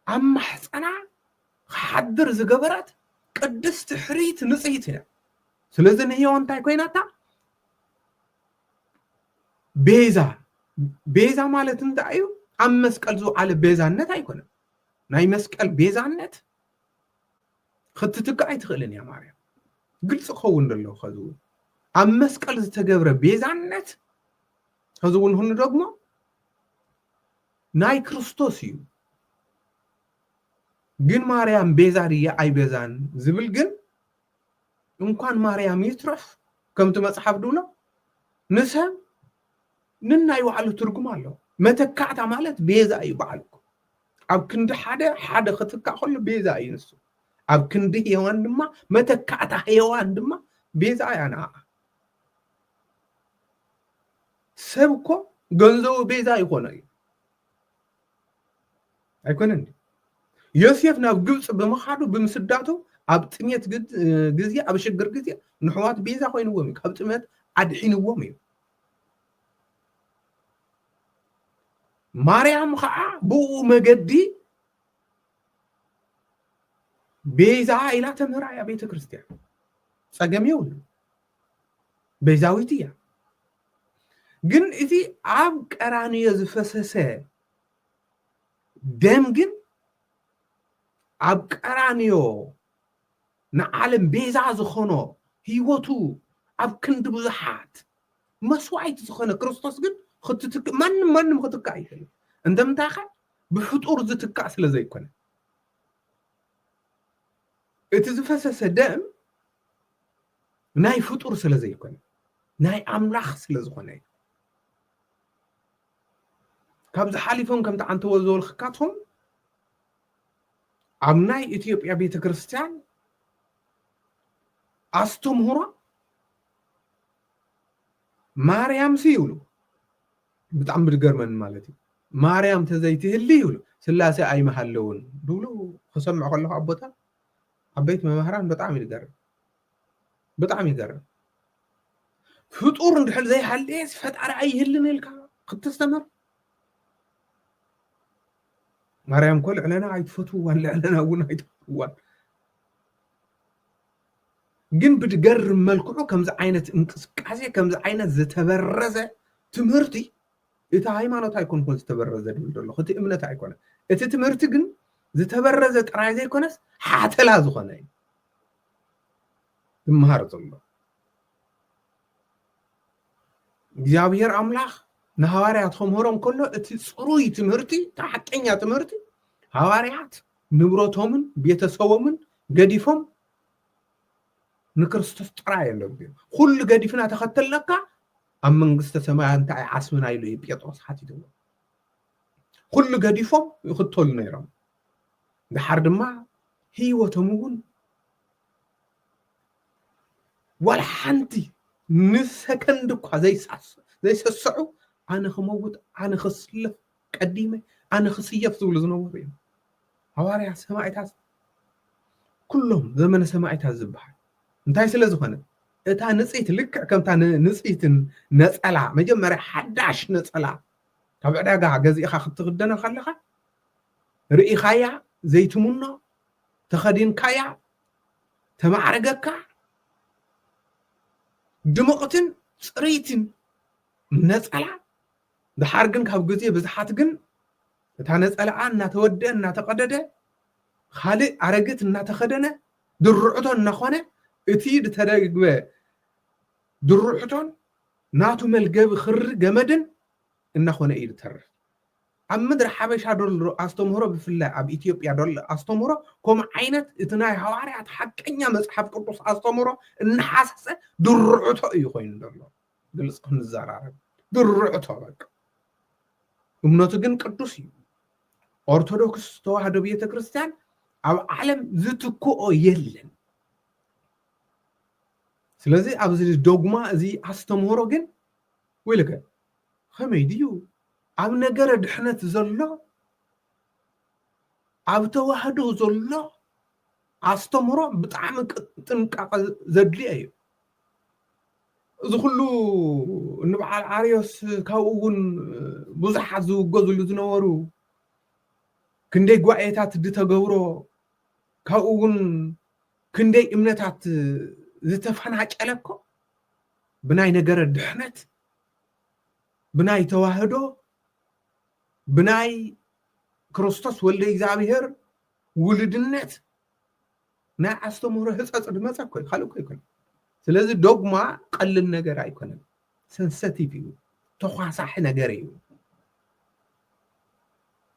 ኣብ ማሕፀና ክሓድር ዝገበረት ቅድስቲ ሕርይቲ ንጽሂት እያ። ስለዚ ንህያው እንታይ ኮይናታ? ቤዛ። ቤዛ ማለት እንታይ እዩ? ኣብ መስቀል ዝውዓለ ቤዛነት ኣይኮነን። ናይ መስቀል ቤዛነት ክትትክእ ኣይትኽእልን እያ ማርያም። ግልፂ ክኸውን ዘለዎ ከዚ እውን ኣብ መስቀል ዝተገብረ ቤዛነት ከዚ እውን ሁኑ ደግሞ ናይ ክርስቶስ እዩ። ግን ማርያም ቤዛ ድያ ኣይቤዛን ዝብል ግን እንኳን ማርያም ይትረፍ ከምቲ መፅሓፍ ድብሎ ንሰብ ንናይ ባዕሉ ትርጉም ኣለዎ። መተካእታ ማለት ቤዛ እዩ በዓልኩ። ኣብ ክንዲ ሓደ ሓደ ክትካእ ከሎ ቤዛ እዩ ንሱ። ኣብ ክንዲ ሄዋን ድማ መተካእታ ሄዋን ድማ ቤዛ እያ ንዓ። ሰብ እኮ ገንዘቡ ቤዛ ይኾኖ እዩ ኣይኮነን። ዮሴፍ ናብ ግብፂ ብምኻዱ ብምስዳቱ ኣብ ጥሜት ግዜ ኣብ ሽግር ግዜ ንሕዋት ቤዛ ኮይንዎም እዩ። ካብ ጥሜት ኣድሒንዎም እዩ። ማርያም ከዓ ብኡ መገዲ ቤዛ ኢላ ተምህራ እያ ቤተ ክርስቲያን። ፀገም የብሉ። ቤዛዊት እያ። ግን እቲ ኣብ ቀራንዮ ዝፈሰሰ ደም ግን ኣብ ቀራንዮ ንዓለም ቤዛ ዝኾኖ ህይወቱ ኣብ ክንዲ ብዙሓት መስዋዕቲ ዝኾነ ክርስቶስ ግን ክትትክእ ማንም ማንም ክትካእ ኣይኽእል። እንተምንታይኸ ብፍጡር ዝትካእ ስለ ዘይኮነ እቲ ዝፈሰሰ ደም ናይ ፍጡር ስለ ዘይኮነ ናይ ኣምላኽ ስለ ዝኾነ እዩ። ካብዚ ሓሊፎም ከምቲ ዓንተወ ዝበልክካትኩም ኣብ ናይ ኢትዮጵያ ቤተክርስትያን ኣስተምህሮ ማርያም ሲ ይብሉ። ብጣዕሚ ብድገርመን ማለት እዩ። ማርያም ተዘይትህሊ ይብሉ፣ ስላሴ ኣይመሃለውን ድብሉ ክሰምዕ ከለኹ ኣቦታት ዓበይቲ መምህራን ብጣዕሚ ይገርም። ብጣዕሚ ይገርም። ፍጡር እንድሕር ዘይሃልየስ ፈጣሪ ኣይህልን ኢልካ ክትስተምር? ማርያም እኮ ልዕለና ኣይትፈትውዋን፣ ልዕለና እውን ኣይትፈትውዋን። ግን ብድገርም መልክዑ ከምዚ ዓይነት እንቅስቃሴ፣ ከምዚ ዓይነት ዝተበረዘ ትምህርቲ፣ እቲ ሃይማኖት ኣይኮንኩን ዝተበረዘ ድብል ዘለኹ፣ እቲ እምነት ኣይኮነ። እቲ ትምህርቲ ግን ዝተበረዘ ጥራይ ዘይኮነስ ሓተላ ዝኾነ እዩ ዝመሃር ዘሎ። እግዚኣብሔር ኣምላኽ ንሃዋርያት ከምህሮም ከሎ እቲ ጽሩይ ትምህርቲ፣ እቲ ሓቀኛ ትምህርቲ ሃዋርያት ንብረቶምን ቤተሰቦምን ገዲፎም ንክርስቶስ ጥራይ እዮም ደጉ። ኩሉ ገዲፍና ተኸተልነካ ኣብ መንግስተ ሰማያ እንታይ ዓስብና ኢሉ እዩ ጴጥሮስ ሓቲትዎ። ኩሉ ገዲፎም ይኽተሉ ነይሮም። ድሓር ድማ ህይወቶም እውን ዋላ ሓንቲ ንሰከንድ እኳ ዘይሳስ-፣ ዘይሰስዑ ኣነ ክመውት፣ ኣነ ክስለፍ ቀዲመ፣ ኣነ ክስየፍ ዝብሉ ዝነበሩ እዮም። ሃዋርያ ሰማዕታት ኩሎም ዘመነ ሰማዕታት ዝበሃል እንታይ ስለ ዝኾነ እታ ንጽይት ልክዕ ከምታ ን-፣ ንጽይትን ነጸላ መጀመርያ ሓዳሽ ነጸላ ካብ ዕዳጋ ገዚእኻ ክትኽደና ከለኻ ርኢኻያ ዘይትምኖ ተኸዲንካያ ተማዕረገካ ድምቕትን ጽርይትን ነጸላ ድሓር ግን ካብ ግዜ ብዝሓት ግን እታ ነጸላኣ እናተወደአ እናተቐደደ ካልእ ኣረግት እናተኸደነ ድርዕቶ እናኾነ እቲ ዝተደግበ ድርዕቶን ናቱ መልገቢ ክሪ ገመድን እናኾነ እዩ ዝተርፍ። ኣብ ምድሪ ሓበሻ ደሎ ኣስተምህሮ ብፍላይ ኣብ ኢትዮጵያ ደሎ ኣስተምህሮ ከምኡ ዓይነት እቲ ናይ ሃዋርያት ሓቀኛ መጽሓፍ ቅዱስ ኣስተምህሮ እናሓሰሰ ድርዕቶ እዩ ኮይኑ ዘሎ። ግልጽ ክንዘራረብ ድርዕቶ በቃ። እምነቱ ግን ቅዱስ እዩ። ኦርቶዶክስ ተዋህዶ ቤተክርስትያን ኣብ ዓለም ዝትክኦ የለን። ስለዚ ኣብዚ ዶግማ እዚ ኣስተምህሮ ግን ወይልከ ከመይ ድዩ ኣብ ነገረ ድሕነት ዘሎ ኣብ ተዋህዶ ዘሎ ኣስተምህሮ ብጣዕሚ ቅ-፣ ጥንቃቐ ዘድልዮ እዩ። እዚ ኩሉ ንበዓል ኣርዮስ ካብኡ እውን ብዙሓት ዝውገዝሉ ዝነበሩ ክንደይ ጓኤታት ዝተገብሮ ካብኡ እውን ክንደይ እምነታት ዝተፈናጨለ እኮ ብናይ ነገረ ድሕነት ብናይ ተዋህዶ ብናይ ክርስቶስ ወልደ እግዚኣብሔር ውልድነት ናይ ኣስተምህሮ ህጸጽ ዝመጸ እኮ እዩ፣ ካልእ እኮ ኣይኮነን። ስለዚ ዶግማ ቀልል ነገር ኣይኮነን፣ ሰንሰቲቭ እዩ፣ ተኳሳሒ ነገር እዩ፣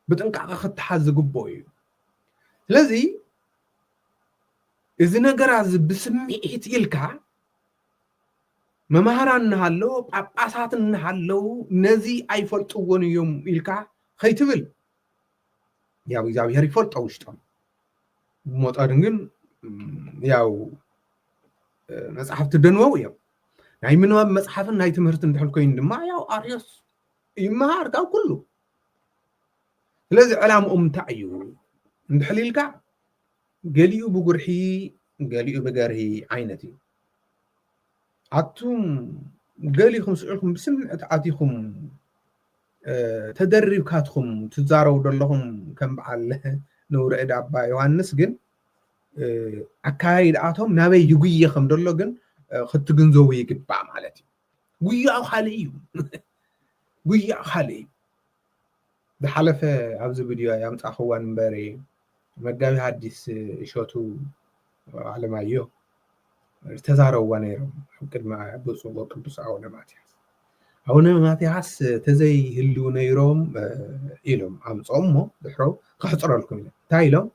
ብጥንቃቐ ክተሓዝ ዝግብኦ እዩ። ስለዚ እዚ ነገር እዚ ብስምዒት ኢልካ መማህራን እናሃለዉ ጳጳሳት እናሃለዉ ነዚ ኣይፈልጥዎን እዮም ኢልካ ከይትብል፣ ያው እግዚኣብሔር ይፈልጦ ውሽጦም። ብመጠኑ ግን ያው መጽሓፍቲ ደንወው እዮም። ናይ ምንባብ መጽሓፍን ናይ ትምህርቲ እንድሕል ኮይኑ ድማ ያው ኣርዮስ ይመሃር ካብ ኩሉ። ስለዚ ዕላምኦም እንታይ እዩ እንድሕል ኢልካ ገሊኡ ብጉርሒ ገሊኡ ብገርሂ ዓይነት እዩ። ኣቱም ገሊኹም ስዕልኩም ብስምዕት ኣቲኹም ተደሪብካትኩም ትዛረቡ ዘለኹም ከም በዓል ነውሪ እዳ ኣባ ዮሃንስ ግን ኣካይድኣቶም ናበይ ይጉየ ከም ዘሎ ግን ክትግንዘቡ ይግባእ ማለት እዩ። ጉያኡ ካልእ እዩ። ጉያኡ ካልእ እዩ። ዝሓለፈ ኣብዚ ቪድዮ ያምጻኽዋን እምበሪ መጋቢ ሐዲስ እሸቱ ኣለማዮ ዝተዛረብዋ ነይሮም ኣብ ቅድሚ ብፁዕ ወቅዱስ ኣቡነ ማትያስ። ኣቡነ ማትያስ ተዘይህልው ነይሮም ኢሎም ኣምጾም እሞ ድሕሮ ከሕጽረልኩም ኢለ እንታይ ኢሎም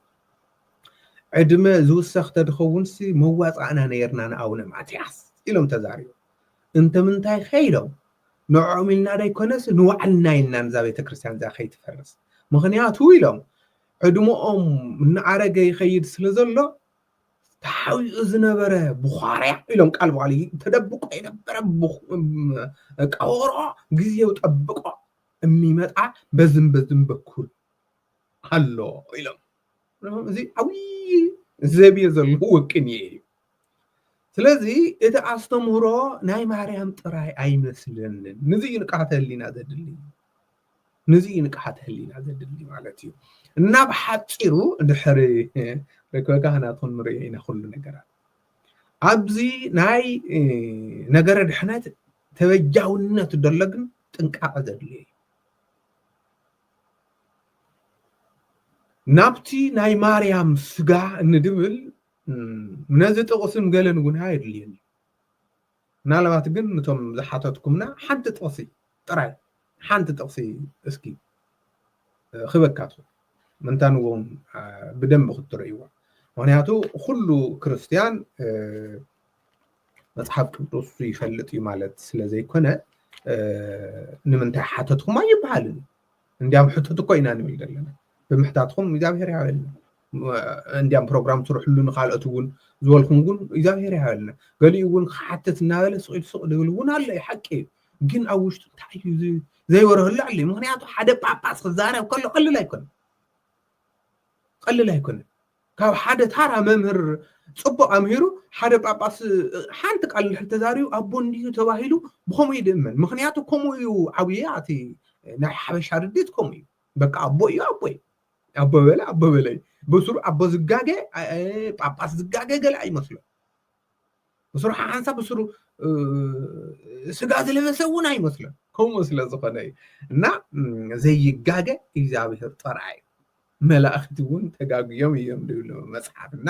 ዕድመ ዝውሰኽ ተድኸውንሲ መዋጻእና ነይርና ንኣቡነ ማትያስ ኢሎም ተዛሪቦም። እንተ ምንታይ ከ ኢሎም ንዕኦም ኢልና ዶ ኣይኮነስ ንባዕልና ኢልና ንዛ ቤተክርስትያን እዚኣ ከይትፈርስ። ምኽንያቱ ኢሎም ዕድመኦም እናኣረገ ይኸይድ ስለ ዘሎ ተሓቢኡ ዝነበረ ቡኻርያ ኢሎም ቃል ብቓል ተደብቆ የነበረ ቀበሮ ግዜው ጠብቆ የሚመጣ በዝም በዝም በኩል ኣሎ ኢሎም። እዚ ዓብዪ ዘብዮ ዘለዎ ቅንየ እዩ። ስለዚ እቲ ኣስተምህሮ ናይ ማርያም ጥራይ ኣይመስለንን። ንዚ እዩ ንቅሓተ ህሊና ዘድሊ፣ ንዚ እዩ ንቅሓተ ህሊና ዘድሊ ማለት እዩ። እና ብሓፂሩ ድሕሪ ርክበ ካህናት ክንሪኦ ኢና ኩሉ ነገራት። ኣብዚ ናይ ነገረ ድሕነት ተበጃውነት ደሎ ግን ጥንቃቐ ዘድልዮ እዩ። ናብቲ ናይ ማርያም ስጋ እንድብል ነዚ ጥቕስን ገለን እውን ኣየድልየን እዩ። ምናልባት ግን ነቶም ዝሓተትኩምና ሓንቲ ጥቕሲ ጥራይ፣ ሓንቲ ጥቕሲ እስኪ ክበካቱ ምንታን እውን ብደንብ ክትርእይዎ። ምክንያቱ ኩሉ ክርስትያን መፅሓፍ ቅዱስ ይፈልጥ እዩ ማለት ስለ ዘይኮነ ንምንታይ ሓተትኩም ኣይበሃልን። እንዲያም ሕተት እኮ ኢና ንብል ዘለና። ብምሕታትኩም እግዚኣብሔር ይሃበልና። እንዲያም ፕሮግራም ስርሕሉ ንካልኦት እውን ዝበልኩም እውን እግዚኣብሔር ይሃበልና። ገሊኡ እውን ክሓትት እናበለ ስቕ ኢሉ ስቕ ድብል እውን ኣሎ እዩ፣ ሓቂ እዩ። ግን ኣብ ውሽጡ እንታይ እዩ ዘይበረህሉ ኣሎ እዩ። ምክንያቱ ሓደ ጳጳስ ክዛረብ ከሎ ቀልል ኣይኮነ፣ ቀልል ኣይኮነ። ካብ ሓደ ታራ መምህር ፅቡቅ ኣምሂሩ ሓደ ጳጳስ ሓንቲ ቃል እንድሕር ተዛሪቡ ኣቦ እንዲዩ ተባሂሉ ብከምኡ እዩ ድእመን። ምክንያቱ ከምኡ እዩ ዓብየ ኣቲ ናይ ሓበሻ ርድት ከምኡ እዩ። በቃ ኣቦ እዩ ኣቦ እዩ። ኣቦ በለ ኣቦ በለ እዩ። ብስሩ ኣቦ ዝጋገ ጳጳስ ዝጋገ ገለ ኣይመስሎ። ብስሩ ሓንሳ ብስሩ ስጋ ዝለበሰ እውን ኣይመስሎ። ከምኡ ስለ ዝኾነ እዩ። እና ዘይጋገ እግዚኣብሔር ጥራይ እዩ። መላእክቲ እውን ተጋግዮም እዮም ዝብሉ መፅሓፍ። እና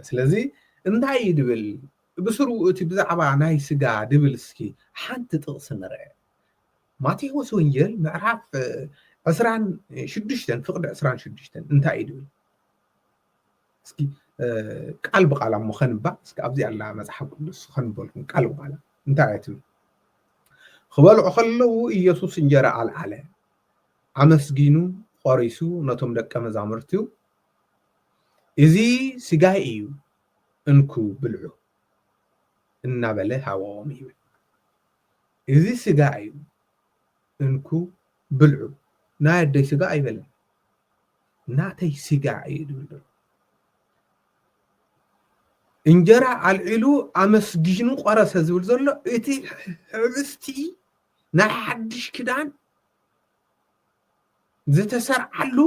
ስለዚ እንታይ እዩ ድብል ብስሩ እቲ ብዛዕባ ናይ ስጋ ድብል እስኪ ሓንቲ ጥቕሲ ንርአ። ማቴዎስ ወንጌል ምዕራፍ ዕስራን ሽዱሽተን ፍቕዲ ዕስራን ሽዱሽተን እንታይ እዩ ድብል? እስኪ ቃል ብቃል ኣሞ ከንባ እስኪ ኣብዚ ኣላ መፅሓፍ ቅዱስ ከንበልኩም ቃል ብቃል እንታይ እያ ትብል? ክበልዑ ከለዉ ኢየሱስ እንጀራ ኣልዓለ፣ ኣመስጊኑ ቆሪሱ ነቶም ደቀ መዛሙርቱ እዚ ስጋይ እዩ እንኩ ብልዑ እናበለ ሃቦም ይብል። እዚ ስጋ እዩ እንኩ ብልዑ። ናይ ኣደይ ስጋ ኣይበለን፣ ናተይ ስጋ እዩ ዝብል ዘሎ። እንጀራ ኣልዒሉ ኣመስጊኑ ቆረሰ ዝብል ዘሎ እቲ ሕብስቲ ናይ ሓድሽ ክዳን ዝተሰርዓሉ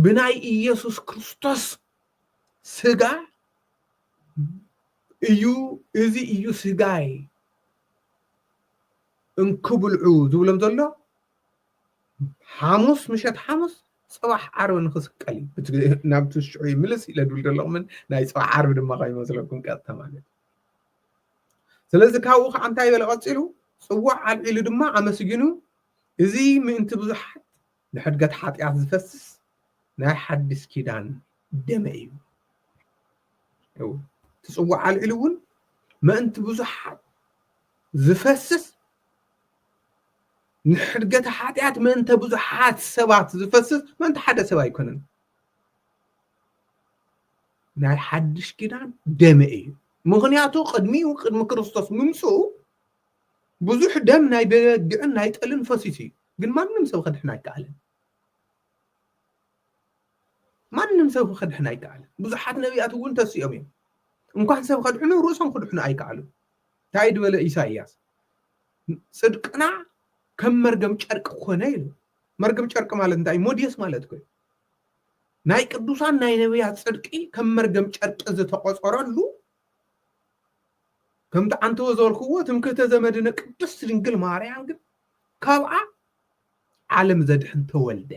ብናይ ኢየሱስ ክርስቶስ ስጋ እዩ። እዚ እዩ ስጋይ እንኩ ብልዑ ዝብሎም ዘሎ ሓሙስ፣ ምሸት ሓሙስ ፅባሕ ዓርቢ ንክስቀል እዩ። ናብቲ ሽዑ ይምልስ ኢለ ድብል ዘለኹምን ናይ ፅባሕ ዓርቢ ድማ ከይመስለኩም ቀጥታ ማለት እዩ። ስለዚ ካብኡ ከዓ እንታይ በለ ቀፂሉ? ፅዋዕ ኣልዒሉ ድማ ኣመስጊኑ እዚ ምእንቲ ብዙሓት ንሕድገት ሓጢኣት ዝፈስስ ናይ ሓድሽ ኪዳን ደመ እዩ። እቲ ፅዋዕ ኣልዒሉ እውን ምእንቲ ብዙሓት ዝፈስስ ንሕድገተ ሓጢኣት ምእንተ ብዙሓት ሰባት ዝፈስስ ምእንተ ሓደ ሰብ ኣይኮነን። ናይ ሓድሽ ኪዳን ደመ እዩ። ምክንያቱ ቅድሚኡ ቅድሚ ክርስቶስ ምምፅኡ ብዙሕ ደም ናይ በግዕን ናይ ጠልን ፈሲሱ እዩ። ግን ማንም ሰብ ከድሕን ኣይከኣለን። ማንም ሰብ ከድሕን ኣይከኣለን። ብዙሓት ነቢያት እውን ተሲኦም እዮም። እንኳን ሰብ ከድሕኑ ርእሶም ክድሕኑ ኣይከኣሉ። እንታይ ድበለ ኢሳይያስ? ጽድቅና ከም መርገም ጨርቂ ኮነ ኢሉ። መርገም ጨርቂ ማለት እንታይ? ሞድየስ ማለት እኮ እዩ። ናይ ቅዱሳን ናይ ነቢያት ጽድቂ ከም መርገም ጨርቂ ዝተቆጸረሉ ከምቲ ዓንተወ ዝበልክዎ ትምክህተ ዘመድነ ቅድስት ድንግል ማርያም ግን ካብኣ ዓለም ዘድሕን ተወልደ።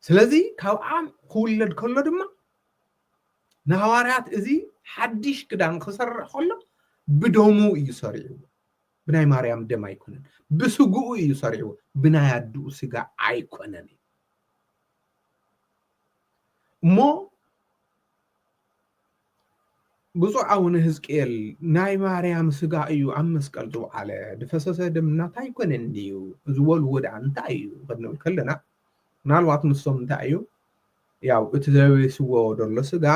ስለዚ ካብኣ ክውለድ ከሎ ድማ ንሃዋርያት እዚ ሓድሽ ክዳን ክሰርሕ ከሎ ብደሙ እዩ ሰሪዕዎ። ብናይ ማርያም ደም ኣይኮነን፣ ብስግኡ እዩ ሰሪዕዎ፣ ብናይ ኣድኡ ስጋ ኣይኮነን እዩ። እሞ ብፁዕ ኣቡነ ህዝቅኤል፣ ናይ ማርያም ስጋ እዩ ኣብ መስቀል ዝወዓለ፣ ዝፈሰሰ ደም ናታ ኣይኮነን ድዩ ዝበልዎ ደኣ እንታይ እዩ ክንብል ከለና፣ ምናልባት ንሶም እንታይ እዩ፣ ያው እቲ ዘበስዎ ዘሎ ስጋ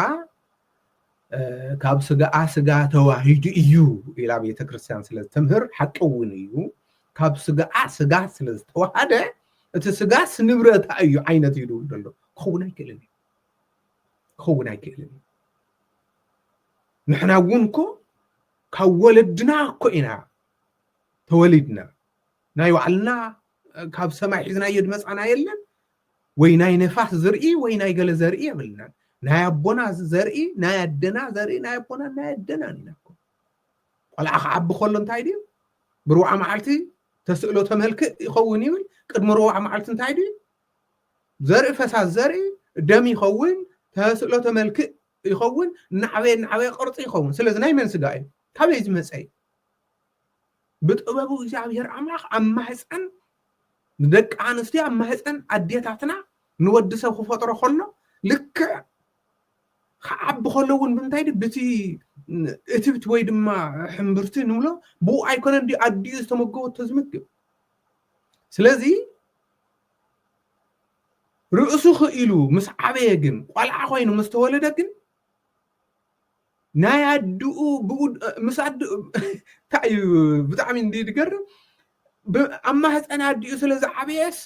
ካብ ስጋኣ ስጋ ተዋሂዱ እዩ ኢላ ቤተክርስትያን ስለ ዝተምህር፣ ሓቂ እውን እዩ። ካብ ስጋኣ ስጋ ስለ ዝተዋሃደ እቲ ስጋስ ንብረታ እዩ ዓይነት እዩ ዝብል ዘሎ። ክኸውን ኣይክእልን እዩ። ክኸውን ኣይክእልን እዩ። ንሕና እውን እኮ ካብ ወለድና እኮ ኢና ተወሊድና። ናይ ባዕልና ካብ ሰማይ ሒዝናዮ ዝመፃና የለን። ወይ ናይ ነፋስ ዘርኢ ወይ ናይ ገለ ዘርኢ የብልናን። ናይ ኣቦና ዘርኢ፣ ናይ ኣደና ዘርኢ፣ ናይ ኣቦና ናይ ኣደናን ኢና እኮ። ቆልዓ ክዓቢ ከሎ እንታይ ድዩ? ብርብዓ መዓልቲ ተስእሎ ተመልክእ ይኸውን ይብል። ቅድሚ ርብዓ መዓልቲ እንታይ ድዩ? ዘርኢ ፈሳስ ዘርኢ ደም ይኸውን፣ ተስእሎ ተመልክእ ይኸውን፣ እናዓበየ እናዓበየ ቅርፂ ይኸውን። ስለዚ ናይ መን ስጋ እዩ? ካበይ ዝመፀ እዩ? ብጥበቡ እግዚኣብሔር ኣምላኽ ኣብ ማህፀን ንደቂ ኣንስትዮ ኣብ ማህፀን ኣዴታትና ንወዲ ሰብ ክፈጥሮ ከሎ ልክዕ ክዓቢ ከሎ እውን ብምንታይ ድዩ? ብቲ እትብቲ ወይ ድማ ሕምብርቲ ንብሎ ብኡ ኣይኮነን ድዩ ኣዲኡ ዝተመገበቶ ዝምግብ? ስለዚ ርእሱ ክኢሉ ምስ ዓበየ ግን ቆልዓ ኮይኑ ምስ ተወለደ ግን ናይ ኣድኡ ብኡ ምስ ኣድኡ እንታይ እዩ ብጣዕሚ እንዲ ዝገርም ብ- ኣብ ማህፀን ኣድኡ ስለ ዝዓበየስ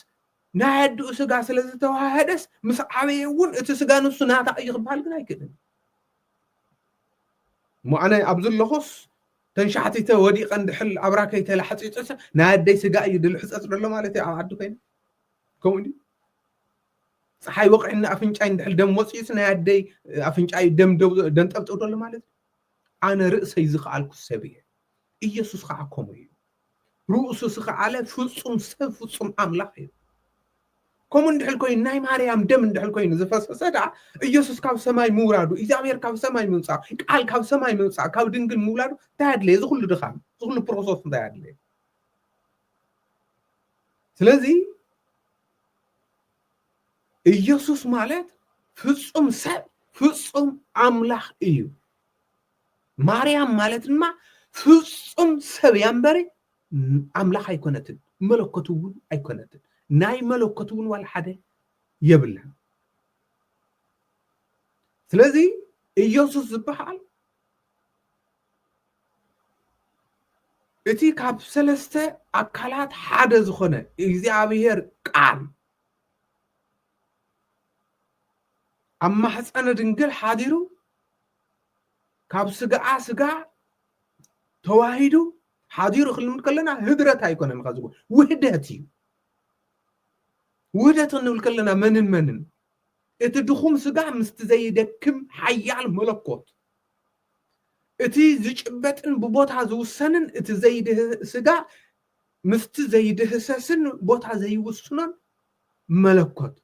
ናይ ኣድኡ ስጋ ስለ ዝተዋሃደስ ምስ ዓበየ እውን እቲ ስጋ ንሱ ናታ እዩ ክበሃል ግን ኣይክእልን። እሞ ኣነ ኣብ ዘለኹስ ተንሻሕቲተ ወዲቐ እንድሕል ኣብራከይ ተላሕፂፀስ ናይ ኣደይ ስጋ እዩ ድልሕፀፅ ዘሎ ማለት እዩ ኣብ ዓዲ ኮይኑ ከምኡ ድዩ? ፀሓይ ወቕዒኒ ኣፍንጫይ እንድሕል ደም ወፂኡስ ናይ ኣደይ ኣፍንጫይ ደም ደው- ደንጠብጥብ ደሎ ማለት እዩ። ኣነ ርእሰይ ዝኸኣልኩ ሰብ እየ። ኢየሱስ ከዓ ከምኡ እዩ። ርእሱ ዝኸኣለ ፍጹም ሰብ ፍጹም ኣምላኽ እዩ። ከምኡ እንድሕል ኮይኑ ናይ ማርያም ደም እንድሕል ኮይኑ ዝፈሰሰ ደኣ ኢየሱስ ካብ ሰማይ ምውራዱ እግዚኣብሔር ካብ ሰማይ ምምፃእ ቃል ካብ ሰማይ ምምፃእ ካብ ድንግል ምውላዱ እንታይ ኣድለየ? እዚ ኩሉ ድኻም እዚ ኩሉ ፕሮሰስ እንታይ ኣድለየ? ስለዚ ኢየሱስ ማለት ፍጹም ሰብ ፍጹም ኣምላኽ እዩ። ማርያም ማለት ድማ ፍጹም ሰብ እያ እምበሪ ኣምላኽ ኣይኮነትን፣ መለኮት እውን ኣይኮነትን። ናይ መለኮት እውን ዋላ ሓደ የብላን። ስለዚ ኢየሱስ ዝበሃል እቲ ካብ ሰለስተ ኣካላት ሓደ ዝኾነ እግዚኣብሔር ቃል ኣብ ማሕፀነ ድንግል ሓዲሩ ካብ ስጋኣ ስጋ ተዋሂዱ ሓዲሩ ክንብል ከለና ህድረት ኣይኮነን። ከዚ ውህደት እዩ። ውህደት ክንብል ከለና መንን መንን? እቲ ድኹም ስጋ ምስቲ ዘይደክም ሓያል መለኮት፣ እቲ ዝጭበጥን ብቦታ ዝውሰንን እቲ ዘይድህ- ስጋ ምስቲ ዘይድህሰስን ቦታ ዘይውስኖን መለኮት፣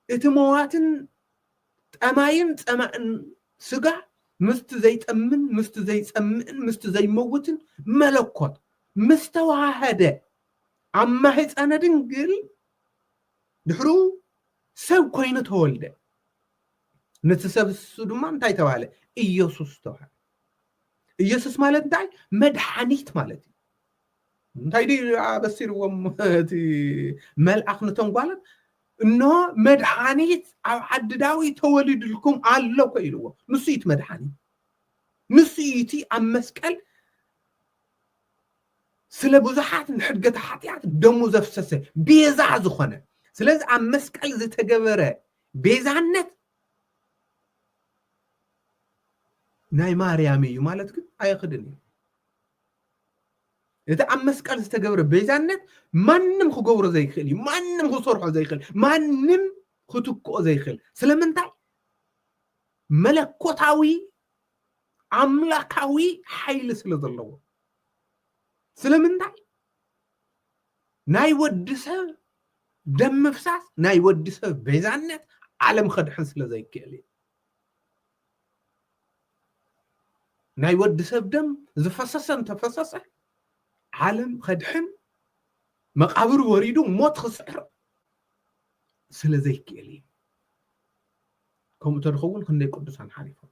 እቲ መዋትን ጠማይን ጸማእን ስጋ ምስቲ ዘይጠምን ምስቲ ዘይጸምእን ምስቲ ዘይመውትን መለኮት ምስ ተዋሃደ ኣብ ማህፀነ ድንግል ድሕሩ ሰብ ኮይኑ ተወልደ። ነቲ ሰብ እሱ ድማ እንታይ ተባሃለ? ኢየሱስ ተባሃለ። ኢየሱስ ማለት እንታይ? መድሓኒት ማለት እዩ። እንታይ ድዩ ኣበሲርዎም እቲ መልኣኽ ነቶም ጓላት? እንሆ መድሓኒት ኣብ ዓዲ ዳዊት ተወሊዱልኩም ኣሎ እኮ ኢልዎ። ንሱ እዩ እቲ መድሓኒት። ንሱ እዩ እቲ ኣብ መስቀል ስለ ብዙሓት ንሕድገት ሓጢኣት ደሙ ዘፍሰሰ ቤዛ ዝኾነ። ስለዚ ኣብ መስቀል ዝተገበረ ቤዛነት ናይ ማርያም እዩ ማለት ግን ኣየኽድን እዩ። እቲ ኣብ መስቀል ዝተገብረ ቤዛነት ማንም ክገብሮ ዘይክእል እዩ። ማንም ክሰርሖ ዘይክእል፣ ማንም ክትክኦ ዘይክእል። ስለምንታይ? መለኮታዊ ኣምላካዊ ሓይሊ ስለ ዘለዎ። ስለምንታይ? ናይ ወዲ ሰብ ደም ምፍሳስ ናይ ወዲ ሰብ ቤዛነት ዓለም ከድሕን ስለ ዘይክእል እዩ። ናይ ወዲ ሰብ ደም ዝፈሰሰ እንተፈሰሰ ዓለም ከድሕን መቃብር ወሪዱ ሞት ክስዕር ስለ ዘይክእል እዩ። ከምኡ ተዝኸውን ክንደይ ቅዱሳን ሓሊፎም።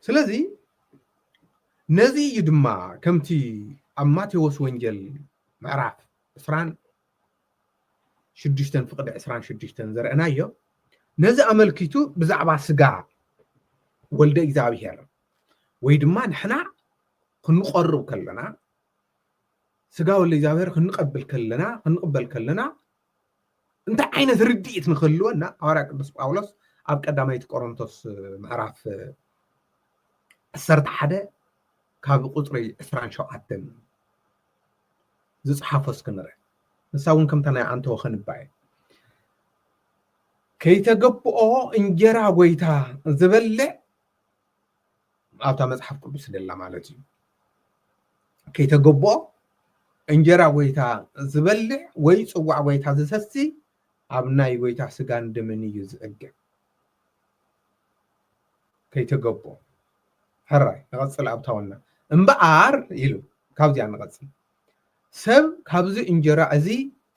ስለዚ ነዚ እዩ ድማ ከምቲ ኣብ ማቴዎስ ወንጌል ምዕራፍ ዕስራን ሽዱሽተን ፍቕዲ ዕስራን ሽዱሽተን ዘርእናዮ፣ ነዚ ኣመልኪቱ ብዛዕባ ስጋ ወልደ እግዚኣብሔር ወይ ድማ ንሕና ክንቆርብ ከለና፣ ስጋ ወልደ እግዚኣብሔር ክንቀብል ከለና ክንቅበል ከለና እንታይ ዓይነት ርድኢት ንክህልወና፣ ሃዋርያ ቅዱስ ጳውሎስ ኣብ ቀዳማይቲ ቆሮንቶስ ምዕራፍ ዓሰርተ ሓደ ካብ ቁፅሪ ዕስራን ሸውዓተን ዝፅሓፎ እስኪ ንርአ። ንሳ እውን ከምታ ናይ ኣንተዎ ከንባየ። ከይተገብኦ እንጀራ ጎይታ ዝበልዕ፣ ኣብታ መጽሓፍ ቅዱስ ደላ ማለት እዩ። ከይተገብኦ እንጀራ ጎይታ ዝበልዕ ወይ ጽዋዕ ጎይታ ዝሰቲ ኣብ ናይ ጎይታ ስጋን ደምን እዩ ዝዕገብ። ከይተገብኦ። ሕራይ ንቐጽል ኣብታወና። እምበኣር ኢሉ ካብዚኣ ንቐጽል። ሰብ ካብዚ እንጀራ እዚ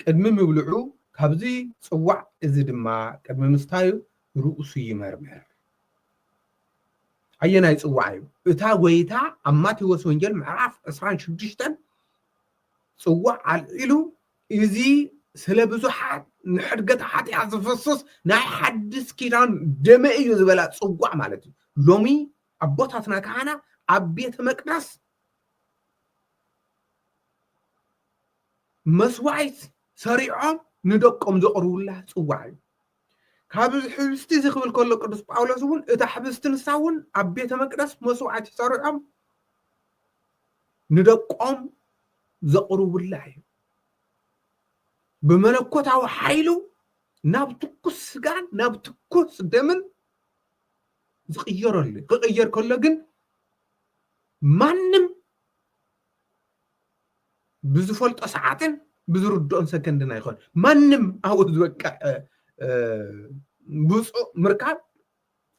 ቅድሚ ምብልዑ ካብዚ ጽዋዕ እዚ ድማ ቅድሚ ምስታዩ ርእሱ ይመርምር። ኣየናይ ጽዋዕ እዩ? እታ ጎይታ ኣብ ማቴዎስ ወንጌል ምዕራፍ ዕስራን ሽዱሽተን ጽዋዕ ኣልዒሉ፣ እዚ ስለ ብዙሓት ንሕድገት ሓጢኣት ዝፈስስ ናይ ሓድስ ኪዳን ደመ እዩ ዝበላ ጽዋዕ ማለት እዩ። ሎሚ ኣቦታትና ካህና ኣብ ቤተ መቅደስ መስዋዕት ሰሪዖም ንደቆም ዘቕርቡላ ጽዋዕ እዩ። ካብዚ ሕብስቲ እዚ ክብል ከሎ ቅዱስ ጳውሎስ እውን እታ ሕብስቲ ንሳ እውን ኣብ ቤተ መቅደስ መስዋዕት ሰሪዖም ንደቆም ዘቕርቡላ እዩ። ብመለኮታዊ ሓይሉ ናብ ትኩስ ስጋን ናብ ትኩስ ደምን ዝቕየረሉ። ክቕየር ከሎ ግን ማንም ብዝፈልጦ ሰዓትን ብዝርድኦን ሰከንድን ኣይኮን። ማንም ኣብኡ ዝበቅዕ ብፁዕ ምርካብ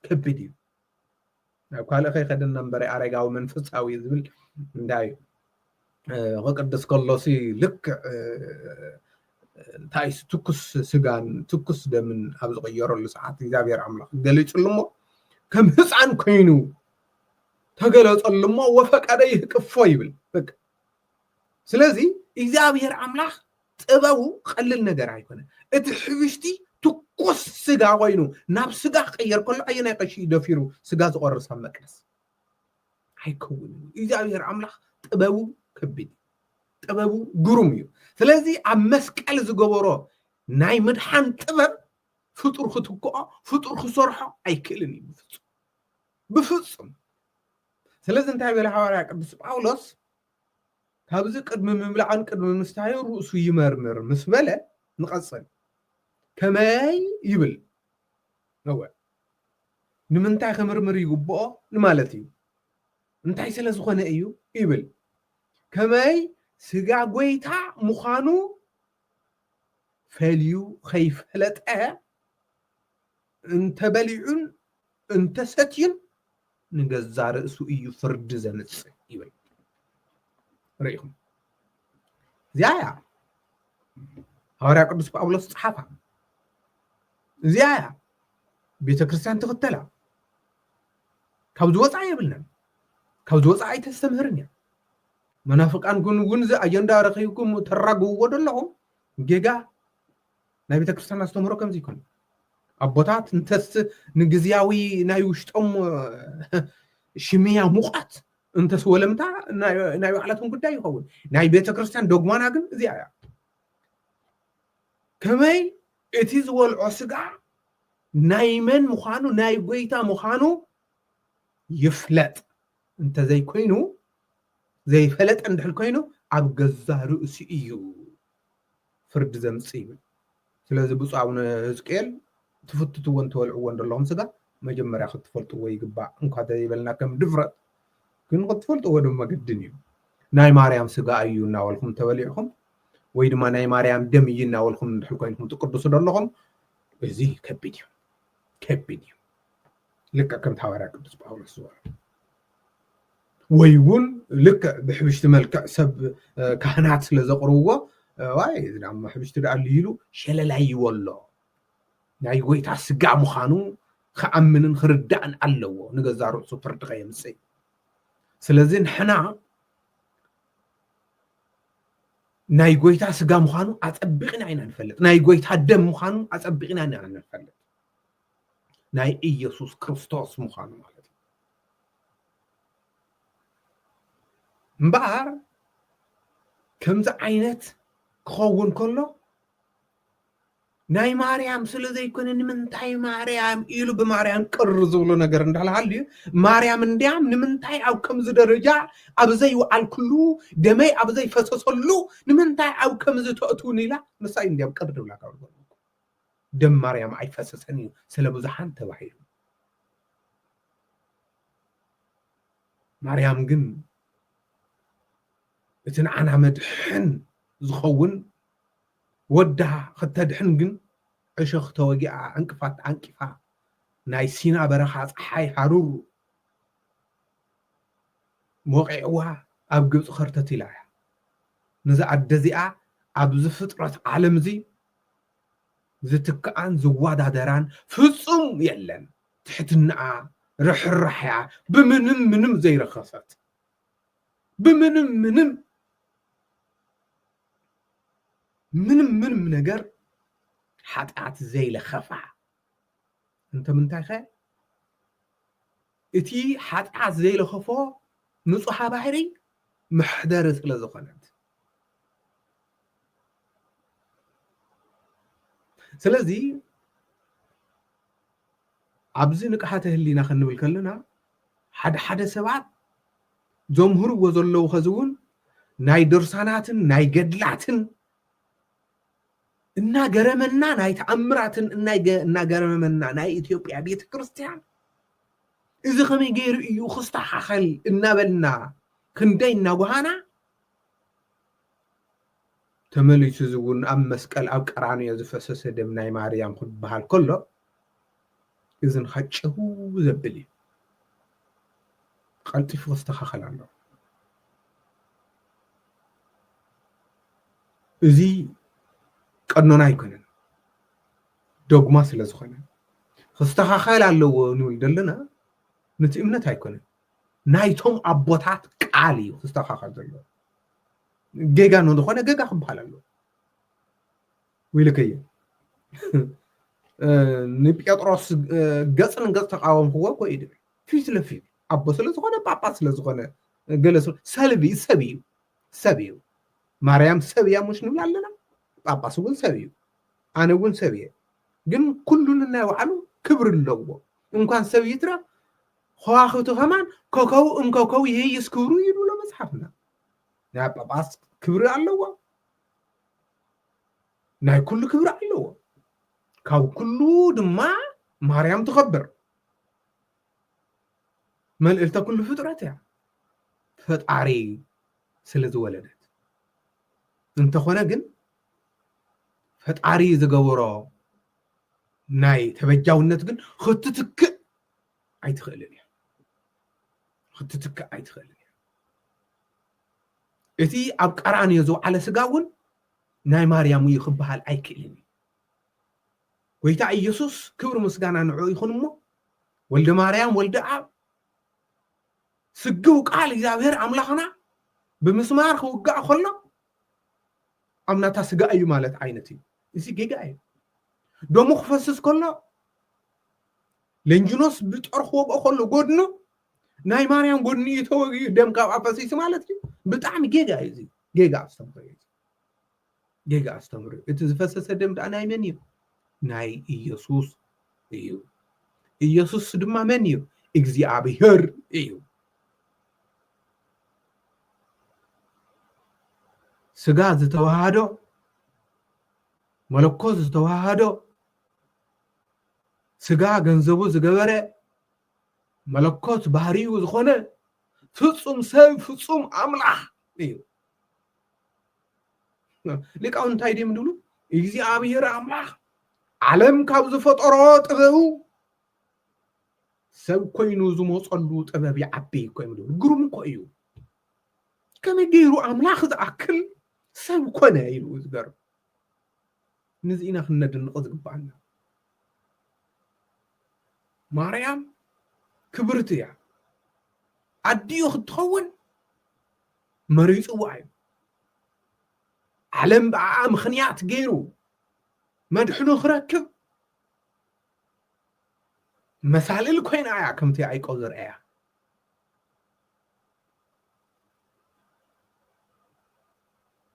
ከቢድ እዩ። ናብ ካልእ ከይኸደና እምበረ ኣረጋዊ መንፈሳዊ ዝብል እንታይ ክቅድስ ከሎሲ ልክዕ እንታይ ትኩስ ስጋን ትኩስ ደምን ኣብ ዝቕየረሉ ሰዓት እግዚኣብሔር ኣምላኽ ገሊጹሉ እሞ ከም ህፃን ኮይኑ ተገለጸሉ እሞ ወፈቀደ ይህቅፎ ይብል። በቃ ስለዚ እግዚኣብሔር ኣምላኽ ጥበቡ ቀልል ነገር ኣይኮነ። እቲ ሕብሽቲ ትኩስ ስጋ ኮይኑ ናብ ስጋ ክቀየር ከሎ ኣየናይ ቀሺ ደፊሩ ስጋ ዝቆርስ ኣብ መቅደስ ኣይከውንን። እግዚኣብሔር ኣምላኽ ጥበቡ ከቢድ፣ ጥበቡ ግሩም እዩ። ስለዚ ኣብ መስቀል ዝገበሮ ናይ ምድሓን ጥበብ ፍጡር ክትክኦ ፍጡር ክሰርሖ ኣይክእልን እዩ ብፍጹም ብፍጹም። ስለዚ እንታይ በለ ሃዋርያ ቅዱስ ጳውሎስ ካብዚ ቅድሚ ምብላዕን ቅድሚ ምስታዩ ርእሱ ይመርምር ምስ በለ ንቐጽል። ከመይ ይብል ነወ ንምንታይ ክምርምር ይግብኦ ንማለት እዩ። እንታይ ስለ ዝኾነ እዩ ይብል። ከመይ ስጋ ጎይታ ምዃኑ ፈልዩ ከይፈለጠ እንተበሊዑን እንተሰትዩን ንገዛ ርእሱ እዩ ፍርዲ ዘምጽእ ይብል። ርኢኹም እዚኣ እያ ሃዋርያ ቅዱስ ጳውሎስ ጸሓፋ። እዚኣ እያ ቤተ ክርስቲያን ትኽተላ። ካብዚ ወፃኢ የብልናን። ካብዚ ወፃኢ ኣይተስተምህርን እያ። መናፍቃን ግን እውን እዚ ኣጀንዳ ረኺብኩም ተራግብዎ ዘለኹም ጌጋ ናይ ቤተ ክርስቲያን ኣስተምህሮ ከምዚ ይኮን። ኣቦታት እንተስ ንግዝያዊ ናይ ውሽጦም ሽምያ ሙቐት እንተስ ወለምታ ናይ ባዕላቶም ጉዳይ ይኸውን። ናይ ቤተ ክርስቲያን ዶግማና ግን እዚኣ እያ። ከመይ እቲ ዝበልዖ ስጋ ናይ መን ምዃኑ ናይ ጎይታ ምዃኑ ይፍለጥ። እንተዘይኮይኑ ዘይፈለጠ እንድሕር ኮይኑ ኣብ ገዛ ርእሱ እዩ ፍርዲ ዘምፅእ ይብል። ስለዚ ብፁዕ ኣቡነ ህዝቅኤል ትፍትትዎን ትበልዕዎን ዘለኹም ስጋ መጀመርያ ክትፈልጥዎ ይግባእ። እንኳ ዘይበልና ከም ድፍረት ግን ክትፈልጥዎ ድማ ግድን እዩ። ናይ ማርያም ስጋ እዩ እናበልኩም ተበሊዕኹም ወይ ድማ ናይ ማርያም ደም እዩ እናበልኩም እንድሕር ኮይንኩም ትቅድሱ ዘለኹም እዚ ከቢድ እዩ ከቢድ እዩ። ልክዕ ከምቲ ሃዋርያ ቅዱስ ጳውሎስ ዝበሎ ወይ እውን ልክዕ ብሕብሽቲ መልክዕ ሰብ ካህናት ስለ ዘቕርብዎ ዋይ እዚ ዳሞ ሕብሽቲ ደኣ ልይሉ ሸለላይ ይበሎ ናይ ጎይታ ስጋ ምዃኑ ክኣምንን ክርዳእን ኣለዎ፣ ንገዛ ርእሱ ፍርዲ ከየምፅእ። ስለዚ ንሕና ናይ ጎይታ ስጋ ምዃኑ ኣጸቢቕና ኢና ንፈልጥ። ናይ ጎይታ ደም ምዃኑ ኣጸቢቕና ኢና ንፈልጥ። ናይ ኢየሱስ ክርስቶስ ምዃኑ ማለት እዩ። እምበኣር ከምዚ ዓይነት ክኸውን ከሎ ናይ ማርያም ስለ ዘይኮነ፣ ንምንታይ ማርያም ኢሉ ብማርያም ቅር ዝብሎ ነገር እንዳልሃልዩ፣ ማርያም እንዲያም ንምንታይ ኣብ ከምዚ ደረጃ ኣብ ዘይወዓልኩሉ፣ ደመይ ኣብ ዘይፈሰሰሉ ንምንታይ ኣብ ከምዚ ተእትውኒ ኢላ ንሳ እዩ እንዲያም ቅር ዝብላ ካብ ዝበልኩ። ደም ማርያም ኣይፈሰሰን እዩ ስለ ብዙሓን ተባሂሉ። ማርያም ግን እቲ ንዓና መድሕን ዝኸውን ወዳ ክተድሕን ግን ዕሾኽ ተወጊኣ፣ ዕንቅፋት ተዓንቂፋ፣ ናይ ሲና በረኻ ጸሓይ ሃሩር ሞቒዕዋ ኣብ ግብጺ ኸርተት ኢላ እያ። ነዛ ኣደ እዚኣ ኣብዚ ፍጥረት ዓለም እዚ ዝትክኣን ዝወዳደራን ፍጹም የለን። ትሕትናኣ፣ ርሕራሕያ፣ ብምንም ምንም ዘይረኸሰት፣ ብምንም ምንም ምንም ምንም ነገር ሓጢኣት ዘይለኸፋ። እንተ ምንታይ ኸ? እቲ ሓጢኣት ዘይለኸፎ ንጹሃ ባህሪ መሕደሪ ስለ ዝኾነት። ስለዚ ኣብዚ ንቅሓተ ህሊና ክንብል ከለና፣ ሓደ ሓደ ሰባት ዘምህርዎ ዘለዉ ኸዚ እውን ናይ ድርሳናትን ናይ ገድላትን እናገረመና፣ ናይ ተኣምራትን እናገ-፣ እናገረመና ናይ ኢትዮጵያ ቤተ ክርስቲያን እዚ ከመይ ገይሩ እዩ ክስተኻኸል እናበልና ክንደይ እናጓሃና፣ ተመሊሱ እዚ እውን ኣብ መስቀል ኣብ ቀራንዮ ዝፈሰሰ ደም ናይ ማርያም ክበሃል ከሎ፣ እዝንኻ ጭው ዘብል እዩ። ቀልጢፉ ክስተኻኸል ኣለዎ። እዚ ቀኖና ኣይኮነን፣ ዶግማ ስለ ዝኾነ ክስተኻኸል ኣለዎ ንብል ዘለና፣ ነቲ እምነት ኣይኮነን፣ ናይቶም ኣቦታት ቃል እዩ ክስተኻኸል ዘለዎ። ጌጋ ንዝኾነ ጌጋ ክበሃል ኣለዎ። ዊልከየ ንጴጥሮስ ገጽ ንገጽ ተቃወምክዎ እኮ እዩ ድብል። ፊት ለፊት ኣቦ ስለ ዝኾነ፣ ጳጳስ ስለ ዝኾነ፣ ገለ ስለ-፣ ሰልቢ ሰብ እዩ፣ ሰብ እዩ። ማርያም ሰብ እያ ሙሽ ንብል ኣለና። ጳጳስ እውን ሰብ እዩ፣ ኣነ እውን ሰብ እየ። ግን ኩሉ ንናይ ባዕሉ ክብሪ ኣለዎ። እንኳን ሰብ ይትረፍ ከዋኽብቲ ከማን ኮከቡ እምኮከቡ ይህይስ ክብሩ ይብሎ መጽሓፍና። ናይ ጳጳስ ክብሪ ኣለዎ፣ ናይ ኩሉ ክብሪ ኣለዎ። ካብ ኩሉ ድማ ማርያም ትኸብር፣ መልእልተ ኩሉ ፍጥረት እያ፣ ፈጣሪ ስለ ዝወለደት። እንተኾነ ግን ፈጣሪ ዝገበሮ ናይ ተበጃውነት ግን ክትትክእ ኣይትኽእልን እያ፣ ክትትክእ ኣይትኽእልን እያ። እቲ ኣብ ቀራንዮ ዝወዓለ ስጋ እውን ናይ ማርያም እዩ ክበሃል ኣይክእልን እዩ። ጎይታ ኢየሱስ ክብሪ ምስጋና ንዕኡ ይኹን እሞ፣ ወልደ ማርያም ወልደ ኣብ ስግው ቃል እግዚኣብሔር ኣምላኽና ብምስማር ክውጋእ ከሎ ኣብ ናታ ስጋ እዩ ማለት ዓይነት እዩ። እዚ ጌጋ እዩ። ደሙ ክፈስስ ከሎ፣ ሌንጅኖስ ብጦር ክወግኦ ከሎ ጎድኑ ናይ ማርያም ጎድኑ እዩ ተወጊኡ ደም ካብኣ ፈሲሱ ማለት እዩ። ብጣዕሚ ጌጋ እዩ እዚ። ጌጋ ኣስተምህሮ እዩ። ጌጋ ኣስተምህሮ። እቲ ዝፈሰሰ ደም ደኣ ናይ መን እዩ? ናይ ኢየሱስ እዩ። ኢየሱስ ድማ መን እዩ? እግዚኣብሔር እዩ። ስጋ ዝተዋሃዶ፣ መለኮት ዝተዋሃዶ፣ ስጋ ገንዘቡ ዝገበረ፣ መለኮት ባህሪኡ ዝኾነ ፍጹም ሰብ ፍጹም ኣምላኽ እዩ። ሊቃውንት እንታይ ድዮም ዝብሉ? እግዚኣብሔር ኣምላኽ ዓለም ካብ ዝፈጠሮ ጥበቡ ሰብ ኮይኑ ዝመፀሉ ጥበብ ይዓቢ እኮ እዮም ዝብሉ። ግሩም እኮ እዩ። ከመይ ገይሩ ኣምላኽ ዝኣክል ሰብ ኮነ ኢሉ ዝገርም። ነዚ ኢና ክነድንቕ ዝግባኣና። ማርያም ክብርቲ እያ። ኣዲኡ ክትኸውን መሪፅዋ እዩ። ዓለም ብኣኣ ምኽንያት ገይሩ መድሕኑ ክረክብ መሳልል ኮይና እያ ከምቲ ያዕቆብ ዝረኣያ።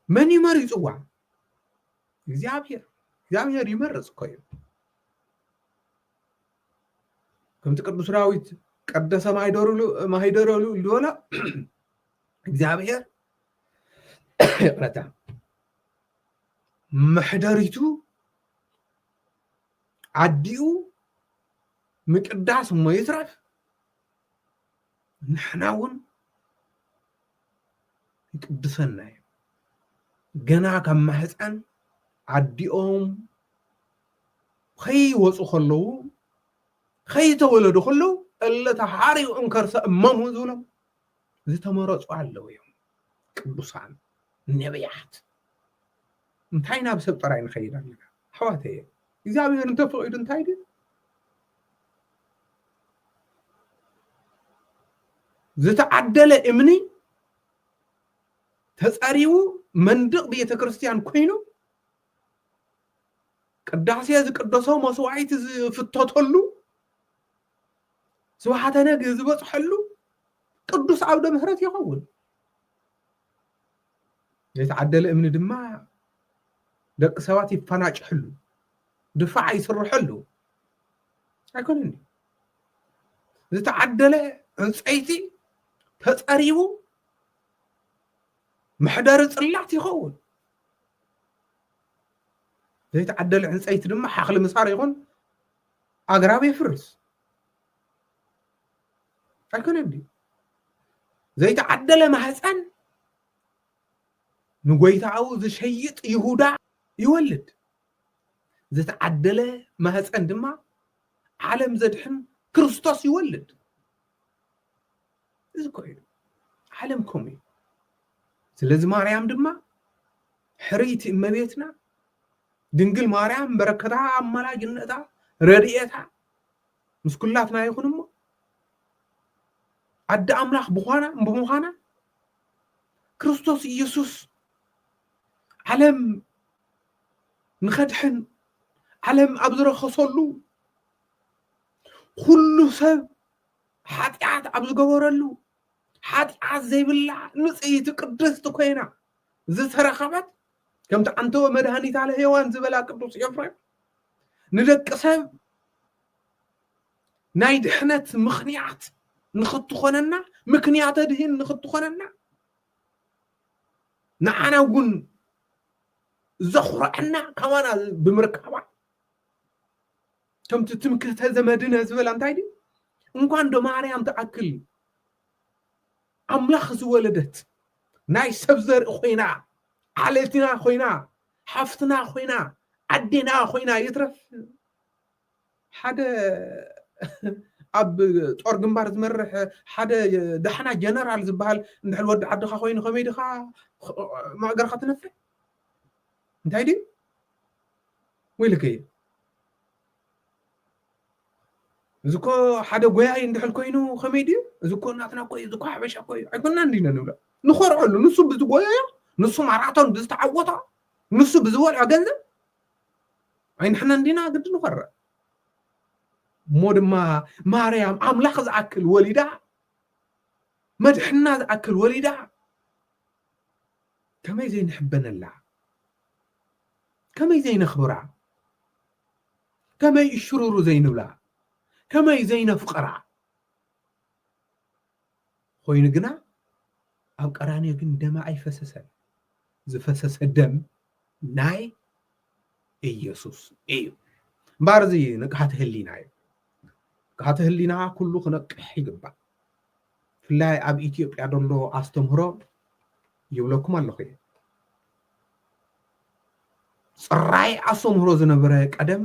መን እዩ መሪፅዋ? እግዚኣብሔር። እግዚኣብሔር ይመርፅ እኮ እዩ። ከምቲ ቅዱስ ዳዊት ቀደሰ ማይደሩ ማሂደረሉ ዝበሎ እግዚኣብሔር ይቕረታ መሕደሪቱ ኣዲኡ ምቅዳስ እሞ ይትረፍ ንሕና እውን ይቅድሰና እዩ። ገና ካብ ማህፀን ኣዲኦም ከይወፁ ከለዉ ከይተወለዱ ከለዉ እለ ተሃርዩ እንከርሰ እመሙ ዝብሎም ዝተመረፁ ኣለዉ እዮም። ቅዱሳን ነቢያት እንታይ ናብ ሰብ ጥራይ ንኸይድ ኣለና ኣሕዋተየ እግዚኣብሔር እንተፈቂዱ እንታይ ግን ዝተዓደለ እምኒ ተፀሪቡ መንድቕ ቤተ ክርስቲያን ኮይኑ ቅዳሴ ዝቅደሶ መስዋዕቲ ዝፍተተሉ ስብሓተ ነግ ዝበፅሐሉ ቅዱስ ዓውደ ምሕረት ይኸውን። ዘይተዓደለ እምኒ ድማ ደቂ ሰባት ይፈናጭሕሉ፣ ድፋዕ ይስርሐሉ ኣይኮነን። ዝተዓደለ ዕንፀይቲ ተፀሪቡ መሕደሪ ፅላት ይኸውን። ዘይተዓደለ ዕንፀይቲ ድማ ሓኽሊ ምሳር ይኹን ኣግራብ የፍርስ ኣይኮነን ድዩ? ዘይተዓደለ ማህፀን ንጎይታኡ ዝሸይጥ ይሁዳ ይወልድ። ዝተዓደለ ማህፀን ድማ ዓለም ዘድሕን ክርስቶስ ይወልድ። እዚ እኮ እዩ ዓለም ከምኡ እዩ። ስለዚ ማርያም ድማ ሕርይቲ እመቤትና ድንግል ማርያም በረከታ ኣማላጅነታ ረድኤታ ምስ ኩላትና ይኹን እሞ ኣደ ኣምላኽ ብዃና ብምዃና ክርስቶስ ኢየሱስ ዓለም ንኸድሕን ዓለም ኣብ ዝረኸሰሉ ኩሉ ሰብ ሓጢኣት ኣብ ዝገበረሉ ሓጢኣት ዘይብላ ንፅይቲ ቅድስቲ ኮይና ዝተረኸበት ከምቲ ኣንተወ መድሃኒት ኣለ ሔዋን ዝበላ ቅዱስ ኤፍሬም ንደቂ ሰብ ናይ ድሕነት ምኽንያት ንኽትኾነና ምክንያተ ድህን ንኽትኾነና ንዓና እውን ዘኹረዐና ከማና ብምርካባ ከምቲ ትምክህተ ዘመድነ ዝበላ እንታይ ድዩ እንኳን ዶ ማርያም ትኣክል ኣምላኽ ዝወለደት ናይ ሰብ ዘርኢ ኮይና ዓሌትና ኮይና ሓፍትና ኮይና ዓዴና ኮይና ይትረፍ ሓደ ኣብ ጦር ግንባር ዝመርሕ ሓደ ዳሕና ጀነራል ዝበሃል እንድሕር ወዲ ዓድኻ ኮይኑ ከመይ ድኻ ማእገርካ ትነፍዕ እንታይ ድዩ ወይልከ እዚ እኮ ሓደ ጎያይ እንድሕል ኮይኑ ከመይ ድዩ እዚ እኮ እናትና እኮ እዩ እዚ እኮ ሓበሻ እኮ እዩ ኣይኮና እንዲና ንብሎ ንኾርዐሉ ንሱ ብዝጎያዮ ንሱ ማራቶን ብዝተዓወቶ ንሱ ብዝበልዖ ገንዘብ ኣይንሕና እንዲና ግዲ ንኾርዕ እሞ ድማ ማርያም ኣምላኽ ዝኣክል ወሊዳ መድሕና ዝኣክል ወሊዳ ከመይ ዘይንሕበነላ ከመይ ዘይነኽብራ ከመይ እሽሩሩ ዘይንብላ ከመይ ዘይነፍቕራ ኮይኑ ግና ኣብ ቀራንዮ ግን ደማ ኣይፈሰሰን ዝፈሰሰ ደም ናይ ኢየሱስ እዩ እምበኣር እዚ ንቅሓተ ህሊና እዩ ንቅሓተ ህሊና ኩሉ ክነቅሕ ይግባእ ብፍላይ ኣብ ኢትዮጵያ ዘሎ ኣስተምህሮ ይብለኩም ኣለኹ እየ ፅራይ ኣስተምህሮ ዝነበረ ቀደም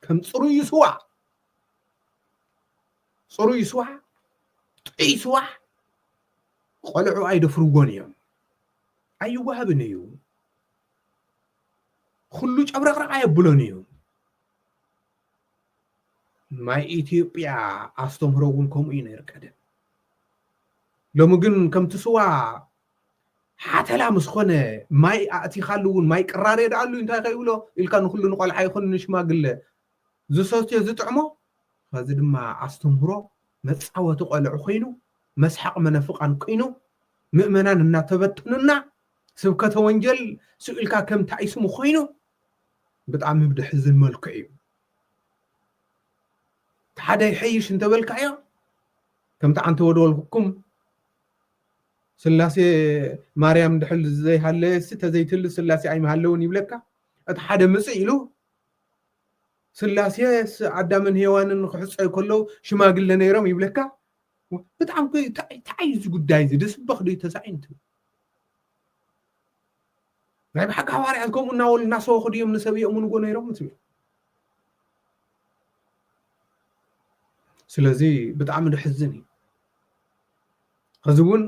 ከም ፅሩይ ስዋ ፅሩይ ስዋ ጥዑይ ስዋ ቆልዑ ኣይደፍርዎን እዮም ኣይዋሃብን እዩ ኩሉ ጨብረቕረቕ ኣየብሎን እዩ ናይ ኢትዮጵያ ኣስተምህሮ እውን ከምኡ እዩ ነይሩ ቀደም። ሎሚ ግን ከምቲ ስዋ ሓተላ ምስ ኾነ፣ ማይ ኣእቲኻሉ እውን ማይ ቅራሬ ደኣሉ እንታይ ከይብሎ ኢልካ ንኹሉ ንቆልዓ ይኹን ንሽማግለ ዝሰትዮ ዝጥዕሞ፣ ከዚ ድማ ኣስተምህሮ መጻወቲ ቆልዑ ኮይኑ፣ መስሓቕ መነፍቓን ኮይኑ፣ ምእመናን እናተበተኑና፣ ስብከተ ወንጀል ስኢልካ ከም ታይስሙ ኮይኑ፣ ብጣዕሚ ብደሕዝን መልክዕ እዩ። እቲ ሓደ ይሐይሽ እንተበልካዮ፣ ከምቲ ዓንተ ወደወልኩም፣ ስላሴ ማርያም ድሕል ዘይሃለየሲ ተዘይትል ስላሴ ኣይምሃለውን ይብለካ። እቲ ሓደ ምጽእ ኢሉ ስላሴስ ኣዳምን ሄዋንን ክሕጸዩ ከለዉ ሽማግለ ነይሮም ይብለካ። ብጣዕሚ እኮ እንታይ እንታይ እዩ እዚ ጉዳይ እዚ? ደስበኽ ዶ ተሳኢኑ ትብል? ናይ ብሓቂ ሃዋርያት ከምኡ እናበሉ እናሰበኹ ድዮም ንሰብ የእምንዎ ነይሮም ትብል? ስለዚ ብጣዕሚ ድሕዝን እዩ። ሕዚ እውን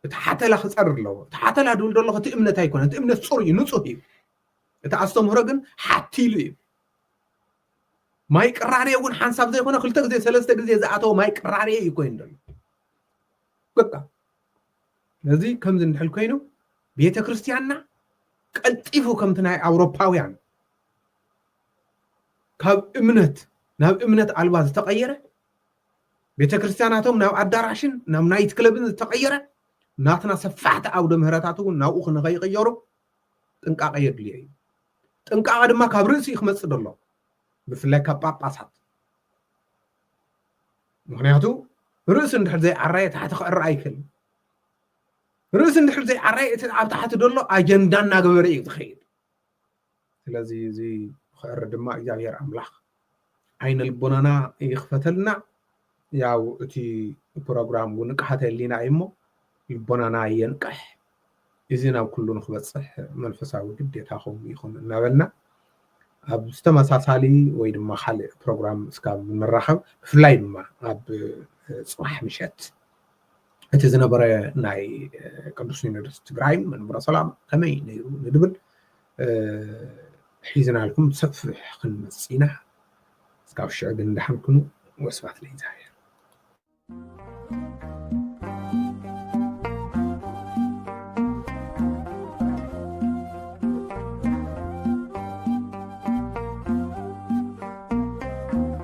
እቲ ሓተላ ክፀር ኣለዎ። እቲ ሓተላ ድብል ደለኹ እቲ እምነት ኣይኮነ፣ እቲ እምነት ፅሩ እዩ፣ ንፁህ እዩ። እቲ ኣስተምህሮ ግን ሓቲሉ እዩ። ማይ ቅራሬ እውን ሓንሳብ ዘይኮነ ክልተ ግዜ ሰለስተ ግዜ ዝኣተወ ማይ ቅራሬ እዩ ኮይኑ ዘሎ። በቃ ነዚ ከምዚ እንድሕል ኮይኑ ቤተ ክርስቲያንና ቀልጢፉ ከምቲ ናይ ኣውሮፓውያን ካብ እምነት ናብ እምነት ኣልባ ዝተቐየረ፣ ቤተ ክርስቲያናቶም ናብ ኣዳራሽን ናብ ናይት ክለብን ዝተቐየረ፣ ናትና ሰፋሕቲ ኣውደ ምህረታት እውን ናብኡ ንኸይቕየሩ ጥንቃቐ የድልዮ እዩ። ጥንቃቐ ድማ ካብ ርእሲ እዩ ክመፅእ ዘሎ፣ ብፍላይ ካብ ጳጳሳት። ምክንያቱ ርእሲ እንድሕር ዘይዓረየ ታሕቲ ክዕረ ኣይክእልን። ርእሲ እንድሕር ዘይዓረየ እቲ ኣብ ታሕቲ ዘሎ ኣጀንዳ እናገበረ እዩ ዝኸይድ። ስለዚ እዚ ክዕረ ድማ እግዚኣብሔር ኣምላኽ ዓይነ ልቦናና ይኽፈተልና። ያው እቲ ፕሮግራም እውን ንቅሓተ ህሊና እዩ እሞ ልቦናና የንቅሕ። እዚ ናብ ኩሉ ንክበፅሕ መንፈሳዊ ግዴታኹም ይኹን እናበልና ኣብ ዝተመሳሳሊ ወይ ድማ ካልእ ፕሮግራም እስካብ ንራኸብ፣ ብፍላይ ድማ ኣብ ፅባሕ ምሸት እቲ ዝነበረ ናይ ቅዱስ ሲኖዶስ ትግራይ መንበረ ሰላም ከመይ ነይሩ ንድብል ሒዝናልኩም ሰፊሕ ክንመፅእ ኢና። እስካብ ሽዑ ግን ደሓን ኩኑ። ወስብሐት ለእግዚኣብሔር።